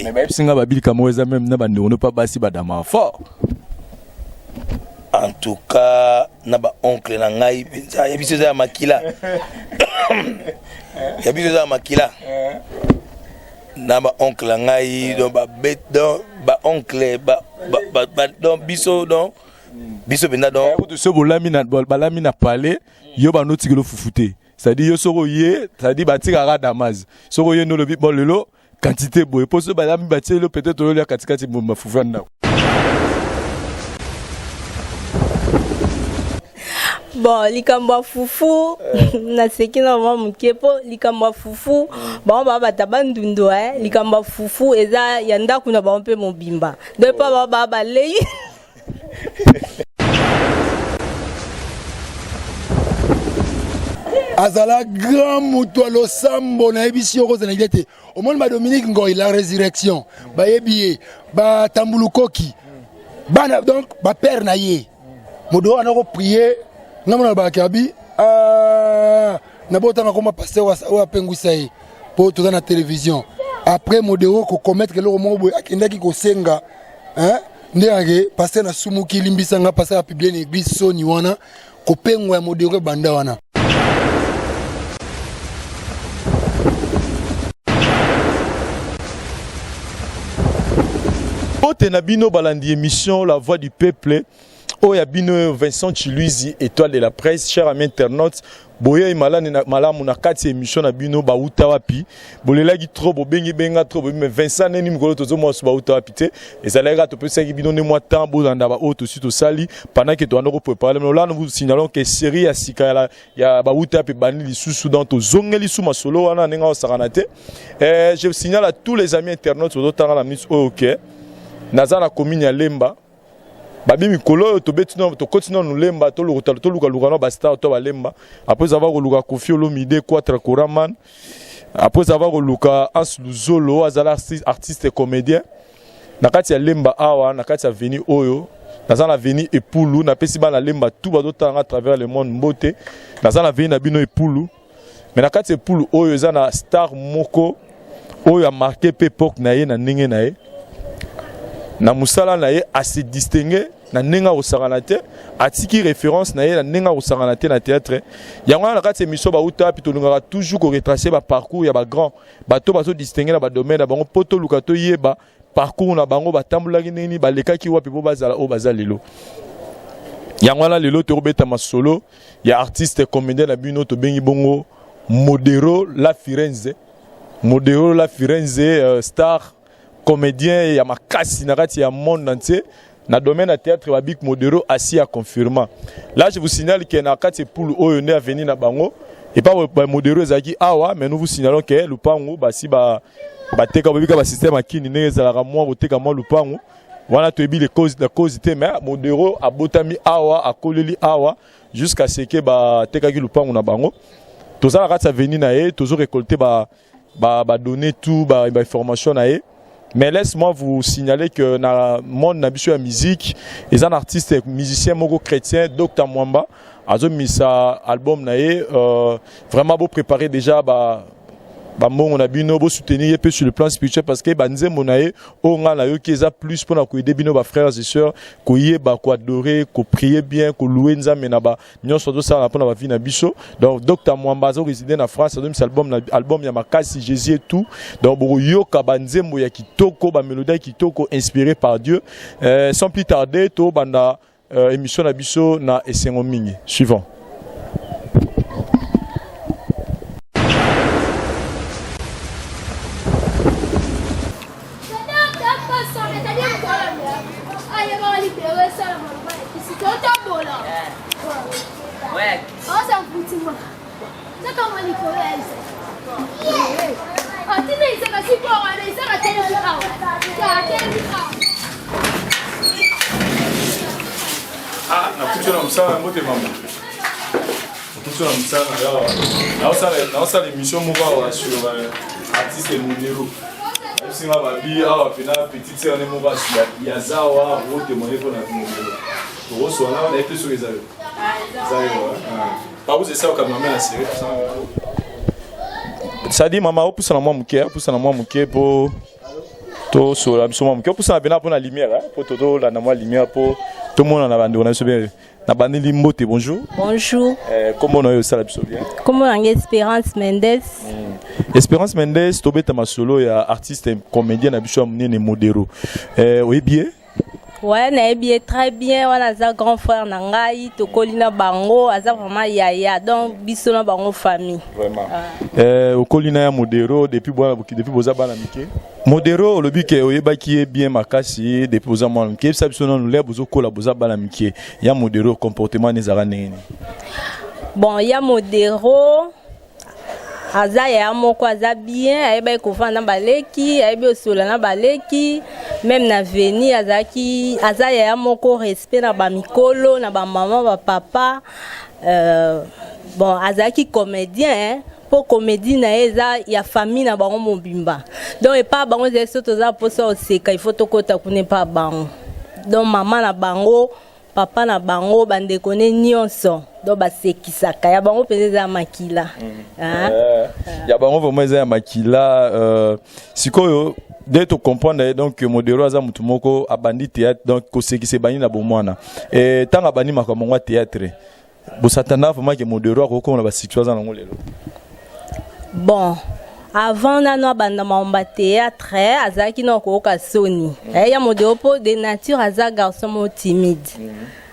Mais bayebisi nga babilika moko eza meme na bandeko no mpa basi badama fort. En tout cas na ba oncle na ngai mpenza ya biso eza ya makila ya biso eza ya makila na ba oncle na ngai donc ba donc ba oncle ba, ba, ba, ba donc biso donc biso mpenza donc kutu so bolami na balami na palais yo banotikelo fufu te. C'est-à-dire yo soko ye, c'est-à-dire batikaka damas. Soko ye nolobi bon lelo quantité boye po so balami batie lo peut-être oyolia katikati mbuma fufu ya ndako. Bon, likambo ya fufu naseki na mwa moke mpo likambo ya fufu bango baa bata bandundu eh. Likambo ya fufu eza ya ndako na bango mpe mobimba donc mpo bango baa balei. Azala grand moto ya losambo, nayebisi yo kozala idée te. Omoni ba Dominique Ngoy la résurrection, bayebi ye, ba Tambulukoki bana, donc ba père na ye modo wana ko prier nga mona balobaka abi ah, nabotanga koma pasteur oyo apengwisa ye mpo toza na télévision. Après modero kokomettre eloko moko boye, akendaki kosenga hein, nde ake pasteur nasumuki, limbisa nga pasteur apublie na église soni wana kopengwa ya modero ebanda wana. Mbote na bino balandi émission La Voix du Peuple oyo ya bino Vincent Chiluizi, étoile de la presse. Cher ami internaute, boyei malani na, malamu na kati ya émission na bino bauta wapi. Bolelaki trop, bobengi benga trop, mais Vincent neni mikolo tozomona so bauta wapi te. Ezalaki kaka topesaki bino nde mwa temps bolanda ba oyo tosi tosali pendant que toanda kopréparer. Mais là nous vous signalons que série ya sika ya, la, ya bauta wapi ebandi lisusu, donc tozongeli su masolo wana ndenge osakana te. Je signale à tous les amis internautes ozotanga na miso oyo ke naza na commune ya Lemba. Babi mikolo oyo tobeti no, tokoti nanu Lemba, toluka, toluka luka no ba star to ba Lemba. Après avoir koluka Koffi Olomide, Quatre Koraman. Après avoir koluka Hans Luzolo, azala artiste et comédien. Na kati ya Lemba awa, na kati ya avenue oyo, naza na avenue Epulu, napesi bana Lemba tout bazotanga à travers le monde mbote. Naza na avenue na bino Epulu. Mais na kati ya Epulu oyo eza na star moko oyo a marqué pe époque na ye na ndenge na ye. Na musala na ye a se distinguer na ndenge akosakana te, atiki référence na ye na ndenge akosakana te na théâtre. Yango wana na kati ya émission bauta wapi tolingaka toujours ko retracer ba parcours ya ba grand, bato bazo distinguer na ba domaine na bango po toluka toyeba parcours na bango, batambolaki ndenge nini, balekaki wapi po bazala oyo baza lelo. Yango wana lelo tokobeta masolo ya artiste comédien na bino tobengi bongo Modero La Firenze. Modero La Firenze, star comédien ya makasi na kati ya monde entier na domaine ya théâtre ba Big Modero asi ya confirma. Là je vous signale que na kati poule oyo nde avenir na bango et pas ba Modero ezalaki awa, mais nous vous signalons que lupangu basi ba bateka bobika ba système akini ndenge ezalaka mwa koteka mwa lupangu wana toyebi les causes, la cause te, mais Modero abotami awa, akoleli awa jusqu'à ce que batekaki lupangu na bango. Tozala kati avenir na ye, tozo récolter ba ba, ba donner tout ba, ba information na ye. Mais laisse-moi vous signaler que na monde na biso ya musique, eza un artiste musicien moko chrétien Dr Mwamba azo misa album na ye, vraiment bo préparer déjà ba ba mbongo na bino, bo soutenir ye pe sur le plan spirituel parce que ba nzembo na ye oyo nga na yoki eza plus pona ko aider bino ba frères et sœurs koyeba ko adorer, ko prier bien, ko louer Nzambe na ba nyonso tozosala mpona ba vie na biso. Donc Dr Mwamba azo résider na France, azomisa album na album ya makasi Jésus et tout. Donc bokoyoka ba nzembo ya kitoko, ba mélodie ya kitoko inspiré par Dieu. Sans plus tarder, to banda émission na biso na esengo mingi. Suivant. Ah, nakuti na mosala yango te mama. Nakuti na mosala awa. Naosala émission moko awa sur artiste Modero. Nayebisi nga babi awa pena petite sœur ne moko ya zawa okotémoigne mpo na Modero. Tokoswana wana nayebi te soki eza yo. Eza yo. Par où c'est ça cameraman a serré tout ça. Ça dit maman opusana mwa moke, opusana mwa moke po. Tosolola biso mwa moke, opusana mpena mpo na lumière, mpo tozolanda mwa lumière mpo tomonana bandeko na biso bien. Nabandeli mbote, bonjour. Bonjour. Kombo na yo, osala biso bien? Kombo na ngai Espérance Mendes. Espérance Mendes, tobeta masolo ya artiste comédien na biso ya monene Modero. Oyebi ye? Ouais, nayebi ye très bien. Wana aza grand frère na ngai, tokoli na bango, aza vraiment yaya, donc biso na bango famille. Vraiment. Okoli na ya Modero depuis bwana, depuis boza bana mike. Modero, olobi ke oyebaki ye bien makasi depuis boza mwana mike. Yebisa biso nanu, le bozokola, boza bana mike, ya Modero comportement ne ezalaka ndenge nini? Bon, ya Modero aza yaya moko aza bien, ayebaki kofanda na baleki, ayebi osola na baleki, même na veni azalaki, aza yaya moko respect na bamikolo, na bamama, bapapa. Bon, azalaki comédien, hein? Mpo comédie na ye eza ya famille na bango mobimba. Donc epa bango ezali so toza mposa oseka, il faut tokɔta kuna epa bango. Donc mama na bango, papa na bango, bandeko ne nyonso, donc basekisaka. Ya bango mpenza eza ya makila. Ya bango vraiment eza ya makila. Sikoyo nde tocomprendre ye, donc Modero aza motu moko abandi théâtre, donc kosekisa ebandi na bomwana. Ntango abandi makambo yango ya théâtre, bosatanda vraiment ke Modero akokoma na basuccès aza nango lelo? Bon, avant nano abanda makambo ya théâtre, azalaki na koyoka soni. Ya Modero, mpo de nature aza garçon moko timide.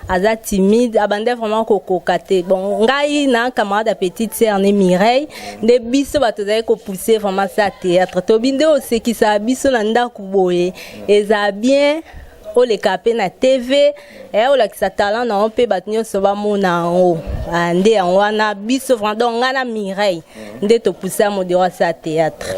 Aza timide, abanda vraiment kokoka te. Bon, ngai na camarade ya petite sœur ne Mireille, nde biso bato tozali kopousse vraiment sa théâtre. Tobi nde osekisaka biso na ndako boye, eza bien oleka mpe na TV, eya olakisa talent na yo mpe bato nyonso bamona yango. Nde yango wana biso vraiment, donc ngai na Mireille nde topousse ya Modero asa théâtre.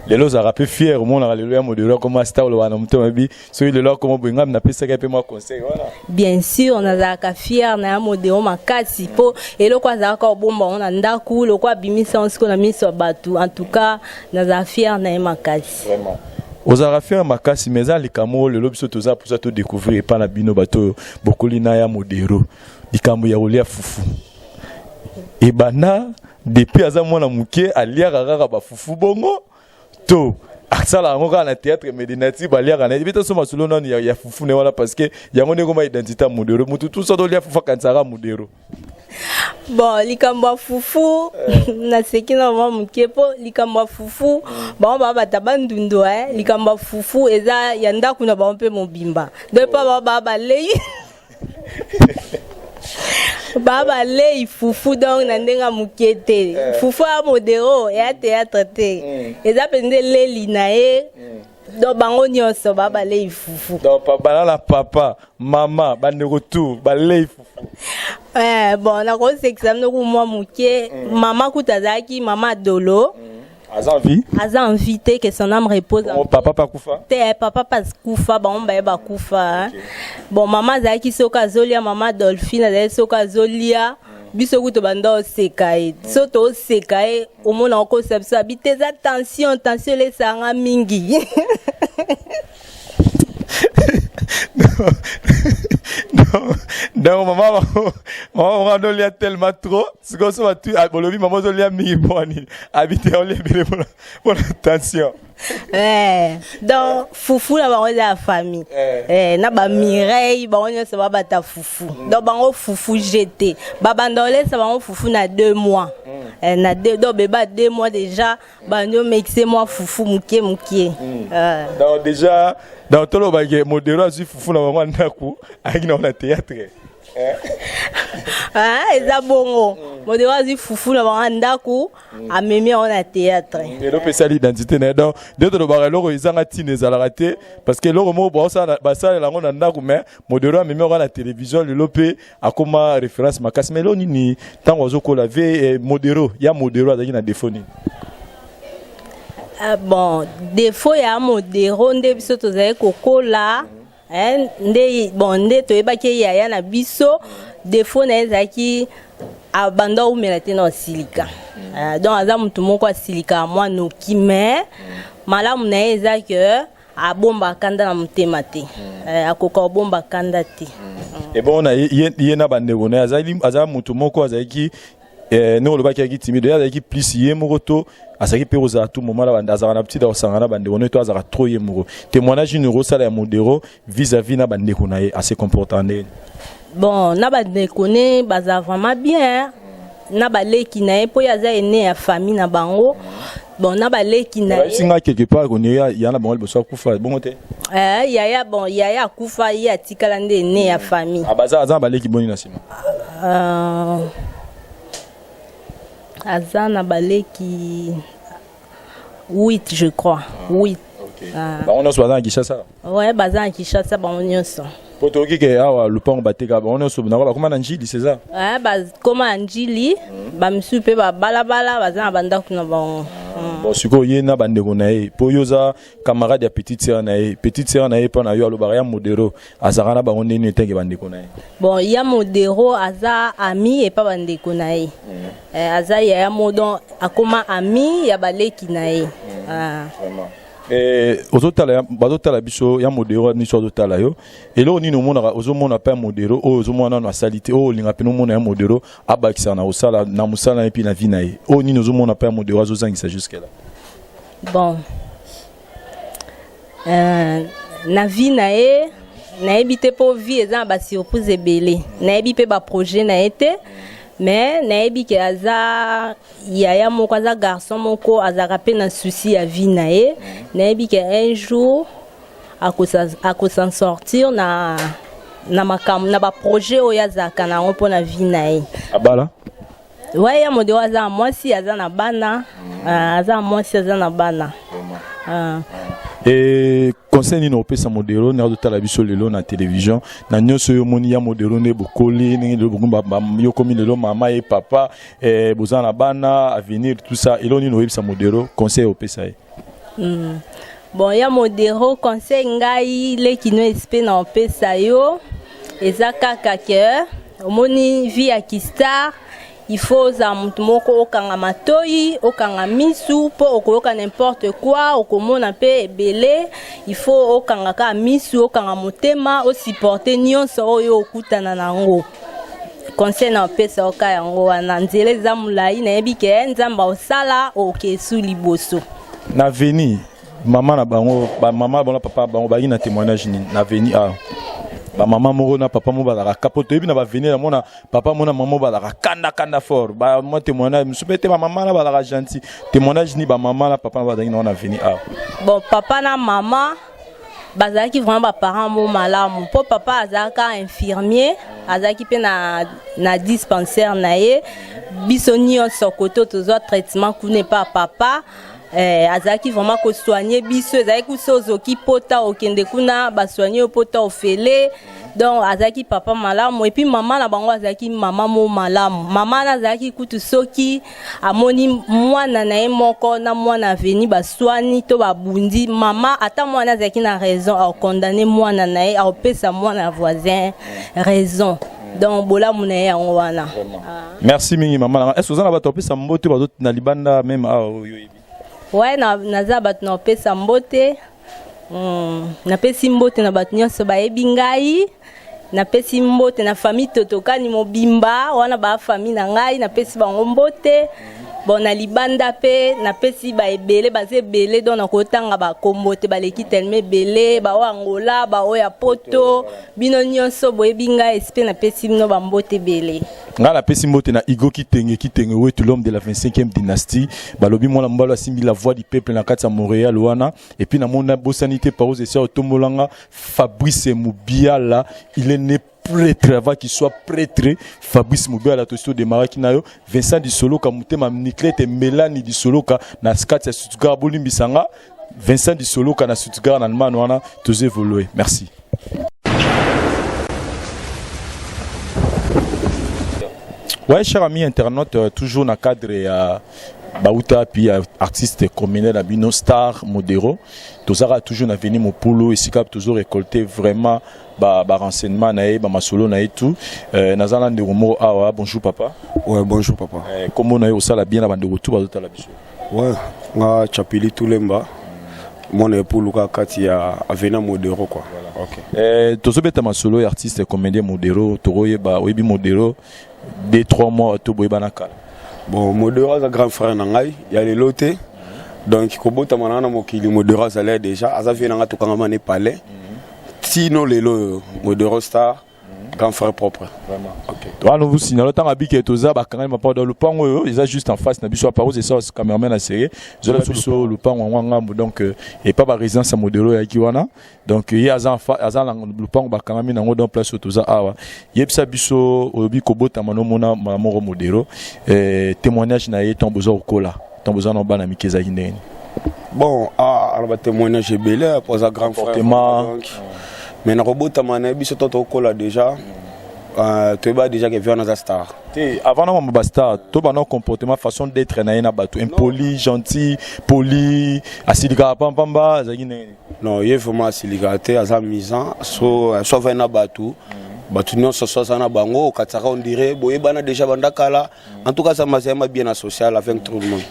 Lelo ozalaka mpe fier, omonaka lelo ya Modero akoma star, olobaka na motema bi soki lelo akoma boye, ngai napesaki mpe mwa conseil wana? Bien sûr, nazalaka fier na ya Modero makasi, mpo eloko azalaka kobomba yango na ndako, loko abimisa yango sikoyo na miso ya bato. En tout cas, nazala fier na ye makasi. Vraiment ozalaka fier makasi, mais eza likambo oyo lelo biso toza mposa todécouvrir epai na bino bato oyo bokoli na ya Modero, likambo ya kolia fufu. Ebanda depuis aza mwana moke, aliaka kaka bafufu bongo to asala yango kaka na théâtre? Mais de nature baliaka na ye toso masolo nanu ya fufu ne wana, parce que yango nde ekoma identité ya Modero. Motu tu so tolia fufu akanisaka Modero. Bon, likambo ya fufu, naseki na mwa moke, mpo likambo ya fufu, bango baa bata bandundu. Likambo ya fufu eza ya ndako na bango mpe mobimba. Donc mpo bango baa balei fufu, donc na ndenge ya moke te. Fufu ya Modero eya théâtre te, eza mpenza eleli na ye. Donc bango nyonso baa balei fufu. Donc bana na papa, mama, bandeko tu balei fufu? Bon, nakosekisa mnoku mwa moke. Mama kuta azalaki mama Dolo. Aza en vie? Aza en vie te, que son âme repose en Bongo papa pakufa? Te, papa pakufa, bango baye bakufa. Bon, mama azalaki soki azolia, mama Dolphine azalaki soki azolia, biso kutu banda oseka ye. So tooseka ye, omona okosa biso, abi te eza tension, tension elesanga mingi. Donc mama azolia tellement trop, sikoyo so batu bolobi mama ozolia mingi mpo nini, abi te olia ebele mpona tension. Donc fufu na bango eza ya famille. Na bamireille, bango nyonso babata fufu. Donc bango fufu gt babanda olesa bango fufu na 2 mois. Na deux, donc beba 2 mois déjà, bandi omexe mwa fufu moke moke. Donc déjà, donc tolobake Modero azwi fufu na bango ya ndako, ayaki nango na théâtre? Ah, eza bongo, Modero azwi fufu na bango ya ndako, amemi yango na théâtre. Eloko esali identité na ye. Donc nde tolobaka, eloko ezanga ntina ezalaka te, parce que eloko moko basalela yango na ndako, mais Modero amemi yango na télévision, lelo mpe akoma référence makasi. Mais eloko nini, ntango azokola ve Modero, ya Modero azalaki na défaut nini? Ah, bon, défaut ya Modero, nde biso tozali kokola, nde bon, nde toyebaki ye yaya na biso, défaut na ye ezalaki abanda omela te na osilika. Donc aza motu moko asilikaka mwa noki, mais malamu na ye eza ke abomba kanda na motema te. Akoka kobomba kanda te. Ebongo na ye na bandeko na ye, azali aza motu moko azalaki Eh, ndenge olobaki ayaki timide, ye azalaki plus ye moko to azalaki mpe kozala tout moment na bande, azalaka na petite akosangana na bandeko no to azalaka trop ye moko? Témoignage nini okosala ya Modero vis-à-vis na bandeko na ye, ase comportant ndenge? Bon, na bandeko ne bazala vraiment bien na baleki na ye, mpo ye aza aîné ya famille na bango. Bon, na baleki na ye. Bayebisi nga quelque part koni ya na bango liboso akufa, bongo te? Eh, yaya, bon, yaya akufa, ye atikala nde aîné ya famille. Ah, baza, aza na baleki boni na nsima? Aza na baleki 8, je crois, 8. Ah. Bango nyonso baza na Kinshasa? Ouais, baza na Kinshasa bango nyonso. Po toyoki ke awa lupango bateka, bango nyonso nako bakoma na Njili, c'est ça? Eh, bakoma na Njili, bamisusu mpe babalabala, baza na bandako na bango. Bon, sikoyo ye na bandeko na ye, mpo yo oza camarade ya petite sœur na ye, petite sœur na ye, mpo na yo alobaka ya Modero azalaka na bango ndeni etenge bandeko na ye? Bon, ya Modero aza ami epa bandeko na ye. Eh, aza yaya mo, donc akoma ami ya baleki na ye. Ah. Eh, ozotala, bazotala biso, ya Modero miso azotala yo, eloko nini omonaka, ozomona mpe ya Modero oyo ozomona nano asali te, oyo olinga mpena omona ya Modero abakisaka na kosala na mosala na ye mpe na vie na ye, oyo nini ozomona mpe ya Modero azozangisa jusque là? Bon, na vie na ye nayebi te, mpo vie eza na basurprise ebele. Nayebi mpe baprojet na ye te, mais nayebi ke aza yaya moko, aza garçon moko azalaka mpe na souci ya vie na ye. Nayebi ke un jour akosa sortir na makambo na baprojet oyo azalaka na yango mpo na vie na ye. Abala? Ouais, ya Modero aza na mwasi, aza na bana. Ah, aza na mwasi, aza na bana. Ah. E conseil nini opesa Modero ndenge azotala biso lelo na télévision, na nyonso oyo omoni ya Modero, nde bokoli ndenge lelo yo komi lelo mama ye papa, eh, boza na bana, avenir, tout ça, eloko nini oyebisa Modero, conseil opesa ye? Bon, ya Modero, conseil ngai leki no espe na opesa yo eza kaka ke omoni vie ya kistar, il faut ozala motu moko okanga matoi, okanga misu, mpo okoyoka n'importe quoi, okomona mpe ebele. Il faut okanga kaka misu, okanga motema, osupporte nyonso oyo okutana na yango. Conseil na opesa oka yango wana: nzela eza molai, nayebi ke Nzambe osala okesu liboso. Na veni mama na bango, bamama bango na papa bango bayaki na témoignage nini na veni? Awa bamama moko na papa moko bazalaka kapo, toyebi na baveni, namona papa moko na mama moko bazalaka kanda kanda fort. Bamwa témoignage mosusu mpe te, bamama na bazalaka gentil. Témoignage nini bamama na papa na bazalaki nango na veni awa? Bon, papa na mama bazalaki vraiment baparent mo malamu, mpo papa azalaka infirmier, azalaki mpe na dispensaire na ye. Biso nyonso kote tozwa traitement kuna epa papa. Eh, azalaki vraiment kosoigne biso. Ezalaki kuso ozoki pota, okende kuna basoigne yo pota ofele. Donc azalaki papa malamu. Et puis mama na bango azalaki mama mo malamu. Mama na azalaki kutu soki amoni mwana na ye moko na mwana aveni baswani to babundi, mama, ata mwana azalaki na raison, akondane mwana na ye, akopesa mwana ya voisin raison. Donc bolamu na ye yango wana. Merci mingi, mama nanga. Est ce oza na bato bapesa mbote bazo na libanda même awa oyo oyebi? Ouais, naza bato na opesa mbote. Napesi mbote na bato nyonso bayebi ngai. Napesi mbote na famille Totokani mobimba wana, bafamille na ngai, napesi bango mbote. Bon, na libanda mpe napesi baebele, baza ebele, donc nakotanga bakombo te, baleki tellement ebele, baoyo Angola, baoyo ya Poto, bino nyonso boyebi ngai esi mpe napesi bino bambote ebele. Ngai napesi mbote na Igo Kitenge, Kitenge wetu, l'homme de la 25e dynastie. Balobi mwana mobali asimbi la voix du peuple na kati ya Montréal wana. Et puis namoni nabosani te parose esi otombolanga Fabrice Mubiala, il est né prêtre avant qu'il soit prêtre. Fabrice Mubiala, tosi todemaraki na yo. Vincent Disoloka motema, Niclete Melani Disoloka na kati ya Stuttgart, bolimbisanga, Vincent Disoloka na Stuttgart na Allemagne wana, tozo évoluer. Merci. Ouais, cher ami internaute, toujours dans le cadre ya bauta puis artiste communal na bino star Modero, tozalaka toujours na veni mopulu, esika toujours récolter vraiment ba renseignement na ye, ba masolo na ye tout. Naza na ndeko moko awa. Bonjour papa. Ouais, bonjour papa. Kombo na ye, osala bien na bandeko tout bazotala biso? Ouais, nga Chapili Tulemba, mwana epulu kaka kati ya avena Modero quoi. Voilà. Ok. Tozobeta masolo ya artiste comédien Modero. Tokoyeba oyebi Modero 2 3 mois to boyebana kala? Bon, Modero aza grand frère na ngai ya lelo te. Donc kobotama na nga na mokili, Modero azali déjà, aza vie na nga, tokangama ne palais tino lelo oyo. Modero star, grand frère propre. Wana vous signalo ntango abike toza bakangani mapa do lupango oyo eza juste en face na biso ya parose. Esa cameraman na série zola biso lupango yango ngambo. Donc epa ba résidence ya Modero oyaki wana. Donc ye aza aza na lupango bakangami nango. Donc place oyo toza awa, yebisa biso, olobi kobotama nomona mbala moko Modero, témoignage na ye ntango boza kokola, ntango boza na bana mike, ezalaki ndenge nini? Bon, ah, ala batémoignage ebele po aza grand frère. Comportement. Donc, mais na kobotama na ye, biso to tokola déjà, toyeba déjà ke vieux wana aza star. Te, avant na mama bastar to bana, comportement, façon d'être na ye na bato, impoli, gentil, poli, asilikaka pampamba, azalaki ndenge nini? Non, ye vraiment asilikaka te, aza misant. So avai na bato, bato nyonso so aza na bango, okatisaka, on dirait boyebana déjà banda kala. En tout cas, aza mazayama bien na social avec tout le monde.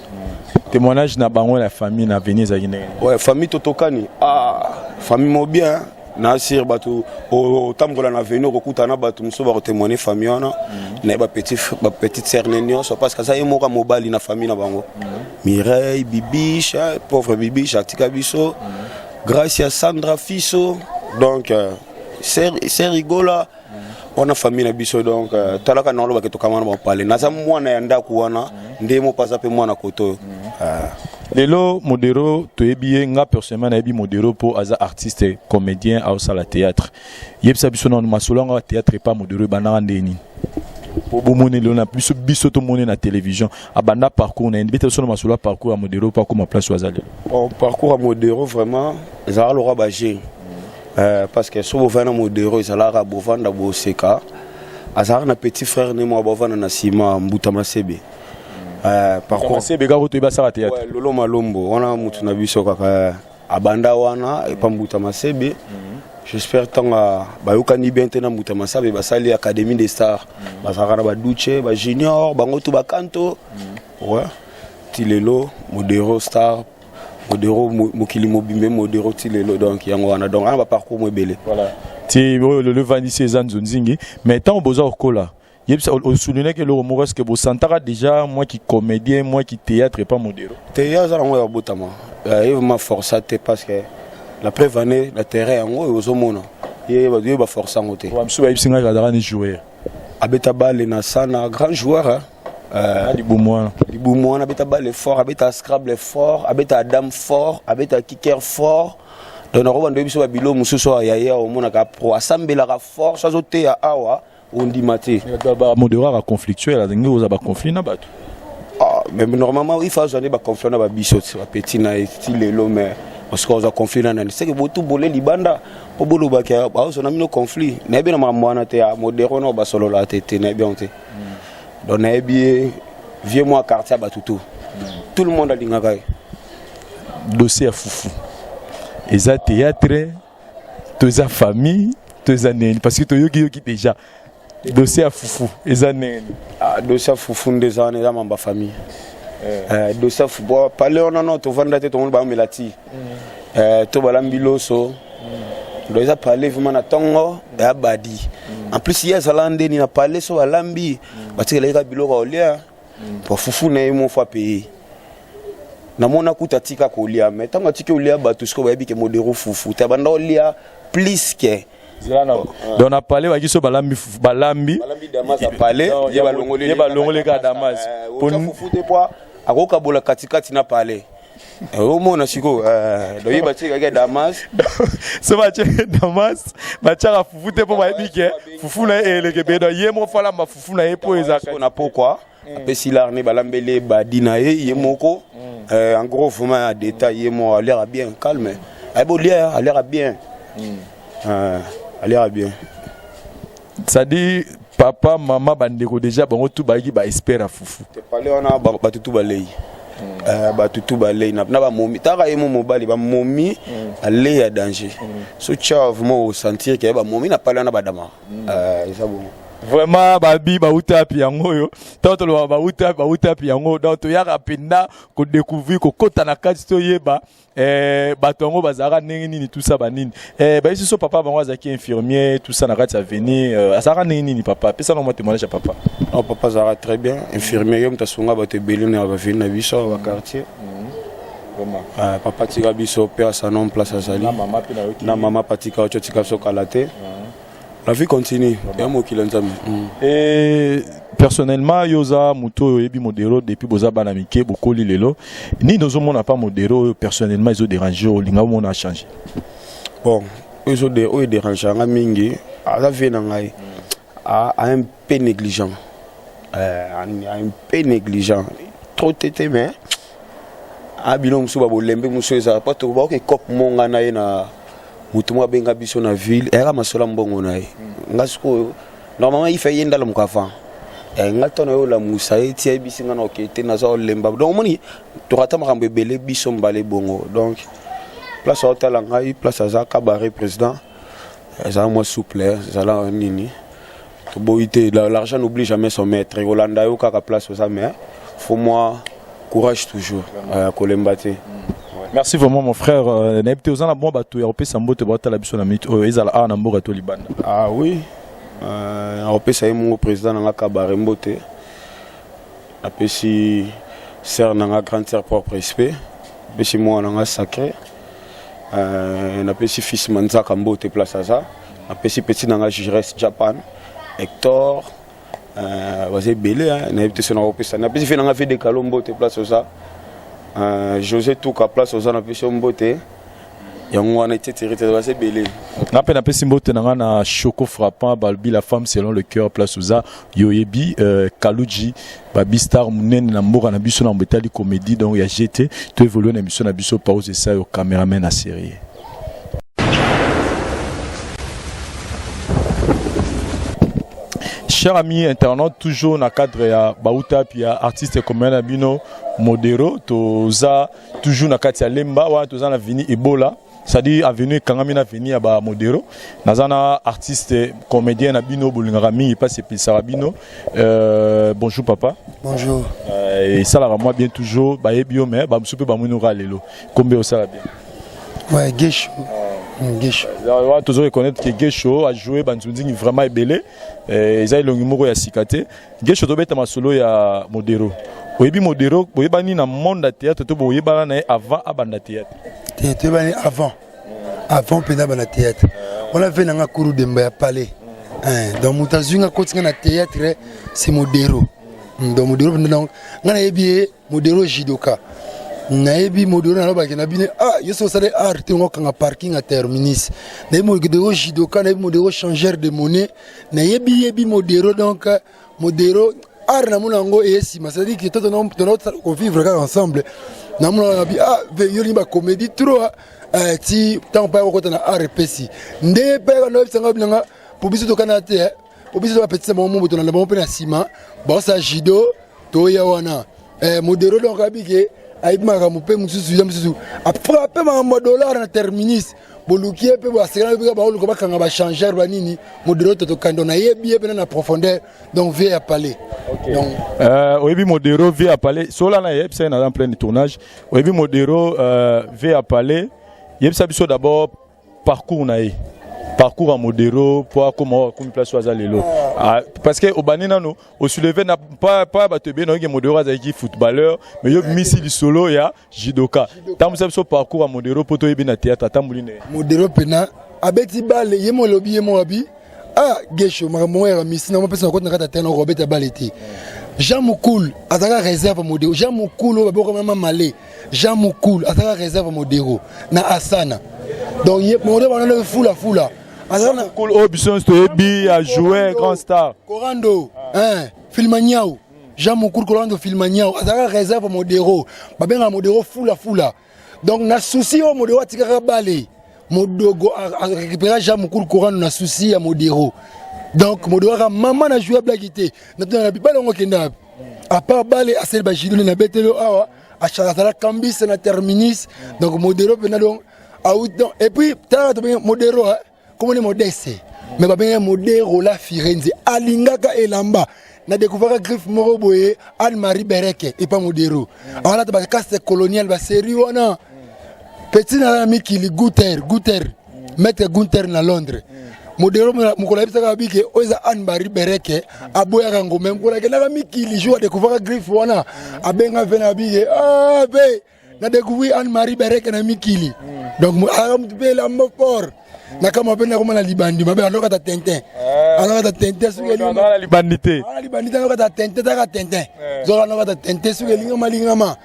Témoignage na bango na famille na avenir ezalaki ndenge nini? Ouais, famille totokani, ah, famille mo bien na sir. Bato otambola na avenue, okokutana na bato mosusu bakotémoigne famille wana na ye, bapetite sœur ne nyonso, parce que aza ye moko ya mobali na famille na bango. Mireille, Bibiche, pauvre Bibiche atika biso, Gracia, Sandra, Fiso, donc sœur Igola wana, famille na biso. Donc talaka na olobaki tokama na bapale, naza mwana ya ndako wana nde mo mpe aza mpe mwana koto oyo. Lelo Modero toyebi ye, nga personnellement nayebi Modero mpo aza artiste comédien, aosala théâtre. Yebisa biso nano masolo yango ya théâtre epa Modero ebandaka ndenge nini, po bomoni lelo na biso, biso tomoni na télévision, abanda parcours na ye. Beta biso na masolo ya parcours ya Modero mpo akóma place oyo aza lelo. Bon, parcours ya Modero vraiment ezalaka lokwa baje, parce que so bovanda na Modero, ezalaka bovanda boseka. Azalaka na petit frère ne moko, bovanda na nsima, Mbuta Masebe. Parcours Masebe kaka toyebi asala théâtre. Ouais, Lolo Malombo wana, mutu na biso kaka abanda wana epa Mbuta Masebe. J'espère ntango bayokani bien te na Mbuta Masabe, basali Académie des Stars, bazalaka na baduche, bajunior, bango tu bakanto. Ouais, ti lelo Modero star, Modero mokili mobimbe, Modero ti lelo. Donc yango wana, donc wana baparcours mo ebele. Voilà, ti oyo lelo evandisi eza nzonzingi. Mais ntango boza kokola, yebisa, osoulignaki eloko moko, est-ce que bosantaka déjà moi qui comédien, moi qui théâtre epa Modero? Te, ye aza nango ya botama, ye vraiment força te, parce que la preuve ane na terrain yango oyo ozomona ye, ye baforce yango te. Mosusu bayebisi ngai azalaka ni joueur. Abeta bale na sana, grand joueur, hein? Libumu wana. Libumu wana, abeta bale fort, abeta scrabble fort, abeta dame fort, abeta kicker fort. Donc nakobanda biso babilo mosusu oyo ya ye, omonaka pro, asambelaka fort, so azoteya awa, ondima te. Modero aka conflictuel, alingi kozala baconflit na bato. Ah, mais normalement il faut azwa nde baconflit na babiso ti bapeti na ye ti lelo. Mais parce que ozwa conflit na nani? Seke botu bole libanda mpo bolobaki baozwa na bino conflit. Nayebi na makambo wana te ya Modero na basolola te te, nayebi yango te. Donc nayebi ye vieux mwa quartier ya bato, tout le monde alingaka ye. Dossier ya fufu eza théâtre to eza famille to eza nini? Parce que toyoki yoki déjà dossier ya fufu eza nini? Ah, dossier ya fufu nde eza wana, eza mamba famille. Dossier ya fufu pale wana, no tovanda te, tomoni baomela ti to balambi loso. Donc eza pale vraiment na ntongo ya badi. En plus ye azala ndeni na pale, so balambi, batikelaki kaka biloko ya kolia po fufu na ye mofo apeye. Namona kuta atika kolia, mais ntango atiki kolia, bato sikoyo bayebi ke Modero fufu te, abanda kolia plus ke Donc na pale baki so balambi fufu, balambi balambi damas apale. Ye balongoli, ye balongoli kaka damas. Fufu te po akokabola katikati na pale, omona sikoyo. Donc ye batiekaki damas. So batie damas, batiaka fufu te mpo bayebi ke fufu na ye eleke be. Donc ye moko falamba fufu na ye mpo ezalaka na pokwa, apesi larne, balambeli badi na ye, ye moko. En gros vraiment ya détail, ye moko aliaka bien calme, ayebi olia, aliaka bien, aliaka bien. C'est-à-dire papa, mama, bandeko déjà bango tu bayaki baespère ya fufu. Pale wana bato tu balei, bato tu balei na bamomi taka ye mo mobali, bamomi alei ya danger. So tia vraiment osentir ke bamomi na pale wana badama, eza bongo. Vraiment babi bauta wapi yango oyo? Ntango tolobaka bauta wapi, bauta wapi yango, donc toyaka mpenza kodécouvrir, kokɔta na kati, toyeba bato yango bazalaka ndenge nini, tout ça banini. Bayesi so papa bango azalaki infirmier, tout ça, na kati ya avenir. Azalaka ndenge nini papa? Apesa na mwa témoignage ya papa. Oh, papa azalaka très bien, infirmier. Ye moto asunga bato ebele na baville na biso, baquartier. Vraiment. Papa tika biso mpe asa non place azali. Na mama mpe nayoki. Na mama patika oyo tika biso kala te. La vie continue ya mokili ya Nzambe. Et personnellement, yo oza moto oyo oyebi Modero depuis boza bana mike, bokoli lelo. Nini ozomona pa Modero oyo personnellement ezodérange, olinga omona achange? Bon, oyo edérange yanga mingi, aza vie na ngai un peu négligent, un peu négligent, trop tete, mais abino mosusu babolembe mosusu ezala po baoke cope monga na ye na motu moko abenga biso na ville, eyaka masolo ya mbongo na ye. Nga sikoyo normalement ifa ye ndala moko avant nga ntango oyo olamusa ye ti ayebisi nga na oke te, naza olemba. Donc omoni tokata makambo ebele biso mbala ebongo. Donc place aotala ngai, place aza cabaret président, ezala mwa souple, ezala nini, toboyi te. L'argent n'oublie jamais son maître. Kolanda yo kaka place oza, mais faut moi courage toujours, kolemba te. Merci vraiment, mon frère. Nayebi te, oza na mwa bato ya kopesa mbote baotala biso na minute oyo, ezala awa na mboka to libanda? Ah oui, nakopesa ye mongo président na nga kabare mbote, napesi sœur na nga, grande sœur propre, respect, napesi mwana na nga sacré, napesi fils Manzaka mbote place aza, napesi petit na nga Jires Japan, Hector, baza ebele, nayebi te so nakopesa. Napesi fe na nga vie de kalo mbote place oza, José Tuka place oza, napesi yo mbote. Yango wana, etc, baza ebele. Nga mpe napesi mbote na nga na Choco Frappant, balobi la femme selon le cœur, place oza yo oyebi, Kaluji babi star monene na mboka na biso na mbo etali comédie. Donc ya gt to évolue na émission na biso pause esa yo cameraman na série. Chers amis internautes, toujours na cadre ya bauta puis ya artiste comédien na bino Modero, toza toujours na kati ya Lemba wana, toza na avenue Ebola, c'est-à-dire avenue ekangami na avenue ya bamodero. Naza na artiste comédien na bino bolingaka mingi, mpasi epelisaka bino. Bonjour papa. Bonjour. Esalaka mwa bien toujours, bayebi yo, mais bamosusu mpe bamoni oka lelo. Kombe osala bien? Ouais, Gesho. Gesho. Wana tozo reconnaître que Gesho a joué banzunzingi vraiment ebele, eza elongi moko ya sika te. Gesho, tobeta masolo ya Modero. Oyebi Modero, boyebani na monde ya théâtre to boyebana na ye avant abanda théâtre? Te, toyebani avant, avant mpenza bana théâtre wana. Ve nanga kuru demba ya palais. Donc moto azwi nga, koti nga na théâtre, c'est Modero. Donc Modero mpenza, donc nga nayebi ye Modero judoka, nayebi Modero, nalobaki na bino, ah, yo so osali art te, ngo okanga parking ya terminus. Nayebi Modero judoka, nayebi Modero changeur de monnaie, nayebi yebi Modero. Donc Modero art namona yango eye nsima, c'est-à-dire que tona kovivre kaka ensemble, namona na bi, ah, yo olingi bacomédie trop ti ntango mpa okota na art epesi nde mpe banoyebisanga binanga po biso tokana te, po biso bapetisa bango mombo, tolanda bango mpe na nsima baosala judo, toya wana. Modero donc abike ayebi makambo mpe mosusu ya mosusu, afrappe makambo ya dollar na terminus, boluki ye mpe basekana mpe baoluka bakanga bachangeur banini. Modero totokando, nayebi ye mpena na profondeur, donc vie ya palais. Donc oyebi Modero vie ya palais, sola na yebisa ye naza en plein tournage. Oyebi Modero vie ya palais, yebisa biso d'abord parcours na ye, parcours ya Modero po akoma oyo akomi place oyo aza lelo. Ah, parce que obandi nano osoulevé na pa bato ebele, nayoki Modero azalaki footballeur, mais yo bimisi lisolo ya judoka. Tambwisa biso parcours ya Modero mpo toyebi na théâtre atamboli na ye. Modero mpena abeti bale ye mo, elobi ye mo abi, ah, Gesho, makambo ngo yaka misi na mopesa na koti na kati ya terrain, okobeta bale te. Jean Mukul azalaka réserve Modero. Jean Mukul oyo babokama Mamale, Jean Mukul azalaka réserve Modero na Asana. Donc ye Modero banana fula fula. Azalaka na Mukul oyo biso nyonso toyebi ya joueur grand star. Korando, hein, Filmaniao. Jean Mukul Korando Filmaniao azalaka réserve Modero, babengaka Modero fula fula. Donc na souci oyo Modero atikaka bale, Modogo arécupéra Jean Mukul Korando na souci ya Modero. Donc Modero aka mama na joueur blaki te, natuna na bale yango okenda wapi? À part bale asali bajudo na betelo awa, azala kambisa na terminus. Donc Modero mpena donc out. Donc et puis talaka tobenge Modero, komoni Modeste. Mais babengaki Modero la Firenze, alingaka elamba. Na découvraka griffe moko boye, Anne Marie Bereke epa Modero. Alata ba caste colonial, ba série wana. Petit na mikili Guter, Guter, maître Gunther na Londres. Modero mokolo ayebisaka babike oyo eza Anne Marie Bereke, aboyaka ngo. Me mokolo akendaka mikili, jour adécouvraka griffe wana, abenga ve na babike: "Ah, ve na découvrir Anne Marie Bereke na mikili." Donc alaka mutu mpe elamba fort na kama mpe nakoma na libandi mabe, alokata tintin, alokata tintin soki Azalaka na libandi te. Ala libandi te, alokata tintin, taka tintin zoka alokata tintin soki elingama lingama.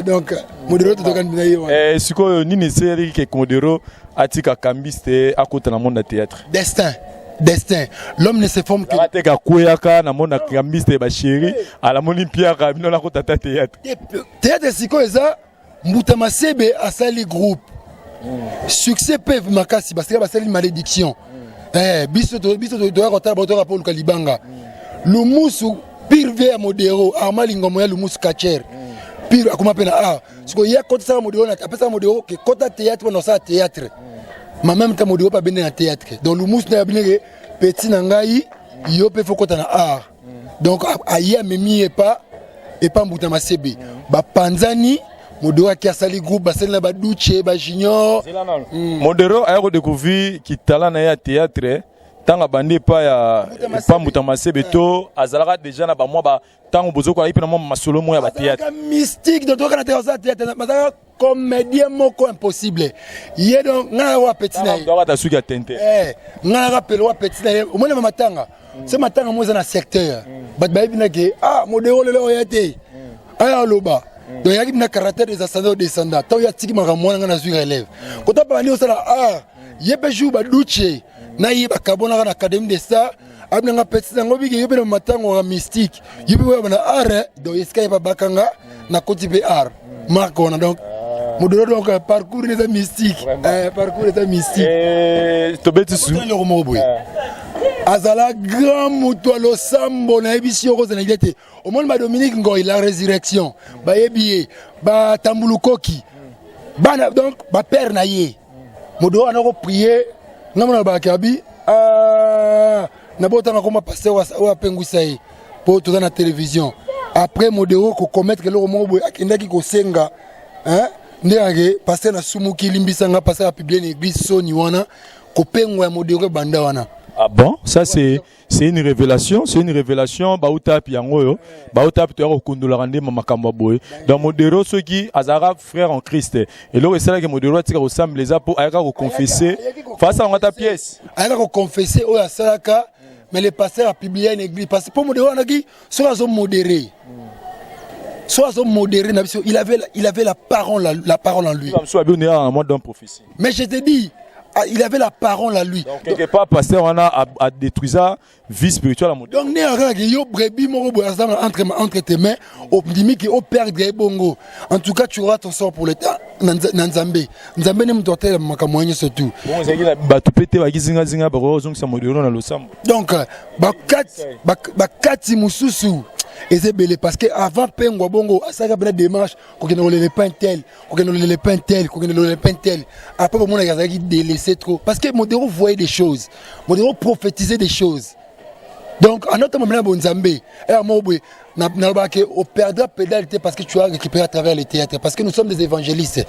Donc Modero totokani na ye wana. Sikoyo nini esalaki ke Modero atika cambiste, akota na monde ya théâtre? Destin, destin, l'homme ne se forme que Azalaka te kakweyaka na monde ya cambiste, bachéri alamoni mpiaka bino nakota ta théâtre? Théâtre sikoyo eza Mbuta Masebe asali groupe, succès mpe makasi, basika basali malédiction. Biso toya kotala bato toyaka mpo oluka libanga. Lumusu pire vie ya Modero, Arma Lingomo ya Lumusu Kacher pire, akoma mpe na art. Sikoyo ye akotisaka Modero, apesaka Modero ke kota théâtre mpona kosala théâtre, ma même temps Modero mpe abende na théâtre. Donc Lumusu na yabineke petit na ngai, yo mpe fo kota na art. Donc aye amemi ye epa Mbuta Masebe, bapanzani. Modero aki asali groupe, basali na baduche bajunior. Modero aya kodécouvrir kitala na ye ya théâtre ntango abandi epa ya epa Mbuta Masebe to azalaka déjà na bamwa ba ntango bozokola ye mpe na mwa masolo moko ya bathéâtre? Azalaka mystique, donc tokana te kosala théâtre, bazalaka comédien moko impossible ye. Donc ngai naka wa petit na ye. Akata suki ya tente. Ngai naka pele wa petit na ye. Omoni ba matanga, se matanga mo eza na secteur, bato bayebi na ke ah, Modero lelo oya te, aya aloba. Donc eyaki na caractère des ascendants, descendants. Ntango ye atiki makambo wana, ngai nazwi relève kota bandi osala art. Ye mpe jour baduche na ye bakabonaka na Académie de Star, abinanga petit nango bike yo mpe na matango ya mystique, yo mpe oyaba na art. Donc esika ye babakanga, nakoti mpe art marque wana. Donc Modero, donc parcours eza mystique, parcours eza mystique. Tobeti su. Eloko moko boye, azala grand moto ya losambo. Nayebisi yo, kozala idée te. Omoni badominique Ngoi la résurrection, bayebi ye, batambulukoki bana, donc bapère na ye. Modero wana koprier, nga mona balaki abi nabotanga koma pasteur oyo apengwisa ye mpo toza na télévision. Après Modero kokommettre eloko moko boye, akendaki kosenga nde ake: "Pasteur, nasumuki, limbisanga." Pasteur apublier na église soni wana, kopengwa ya Modero ebanda wana. Ah bon, ça c'est une révélation, c'est une révélation. Bauta pi yango oyo, bauta pi toya kokundolaka nde makambo ya boye. Donc Modero soki azalaka frère en Christ, eloko esalaki Modero atika kosambela eza mpo ayaka koconfesser face yango ata pièce. Ayaka koconfesser oyo asalaka, mais le pasteur a publié une église parce que mpo Modero wanaki soki azomodéré, soki azomodéré na biso, il avait la parole en lui. Mosusu abi oneyaka na mwa don prophétie. Mais je te dis, ah, il avait la parole à lui. Donc quelque part pasteur wana adétruisa vie spirituelle ya Modero. Donc nde kaka yo brebis moko boye aza entre tes mains, ondimi ke operdre ye bongo. En tout cas, tu auras ton sort pour l'état na Nzambe. Nzambe nde moto atelema makambo ya nyonso tu. Bongo ezalaki na bato mpe te baki zingazinga bakoki kozongisa Modero na losambo? Donc bakati mosusu eza ebele, parce que avant pengwa bongo asalaka mpena démarche kokende kolela epai tel, kokende kolela epai tel, kokende kolela epai tel. Après bomonaki azalaki délaissé trop, parce que Modero voyait des choses, Modero prophétisait des choses. Donc en autre moment bonzambe ere moko boye nalobaka ke operdra pédale te, parce que tu as récupéré à travers le théâtre, parce que nous sommes des évangélistes,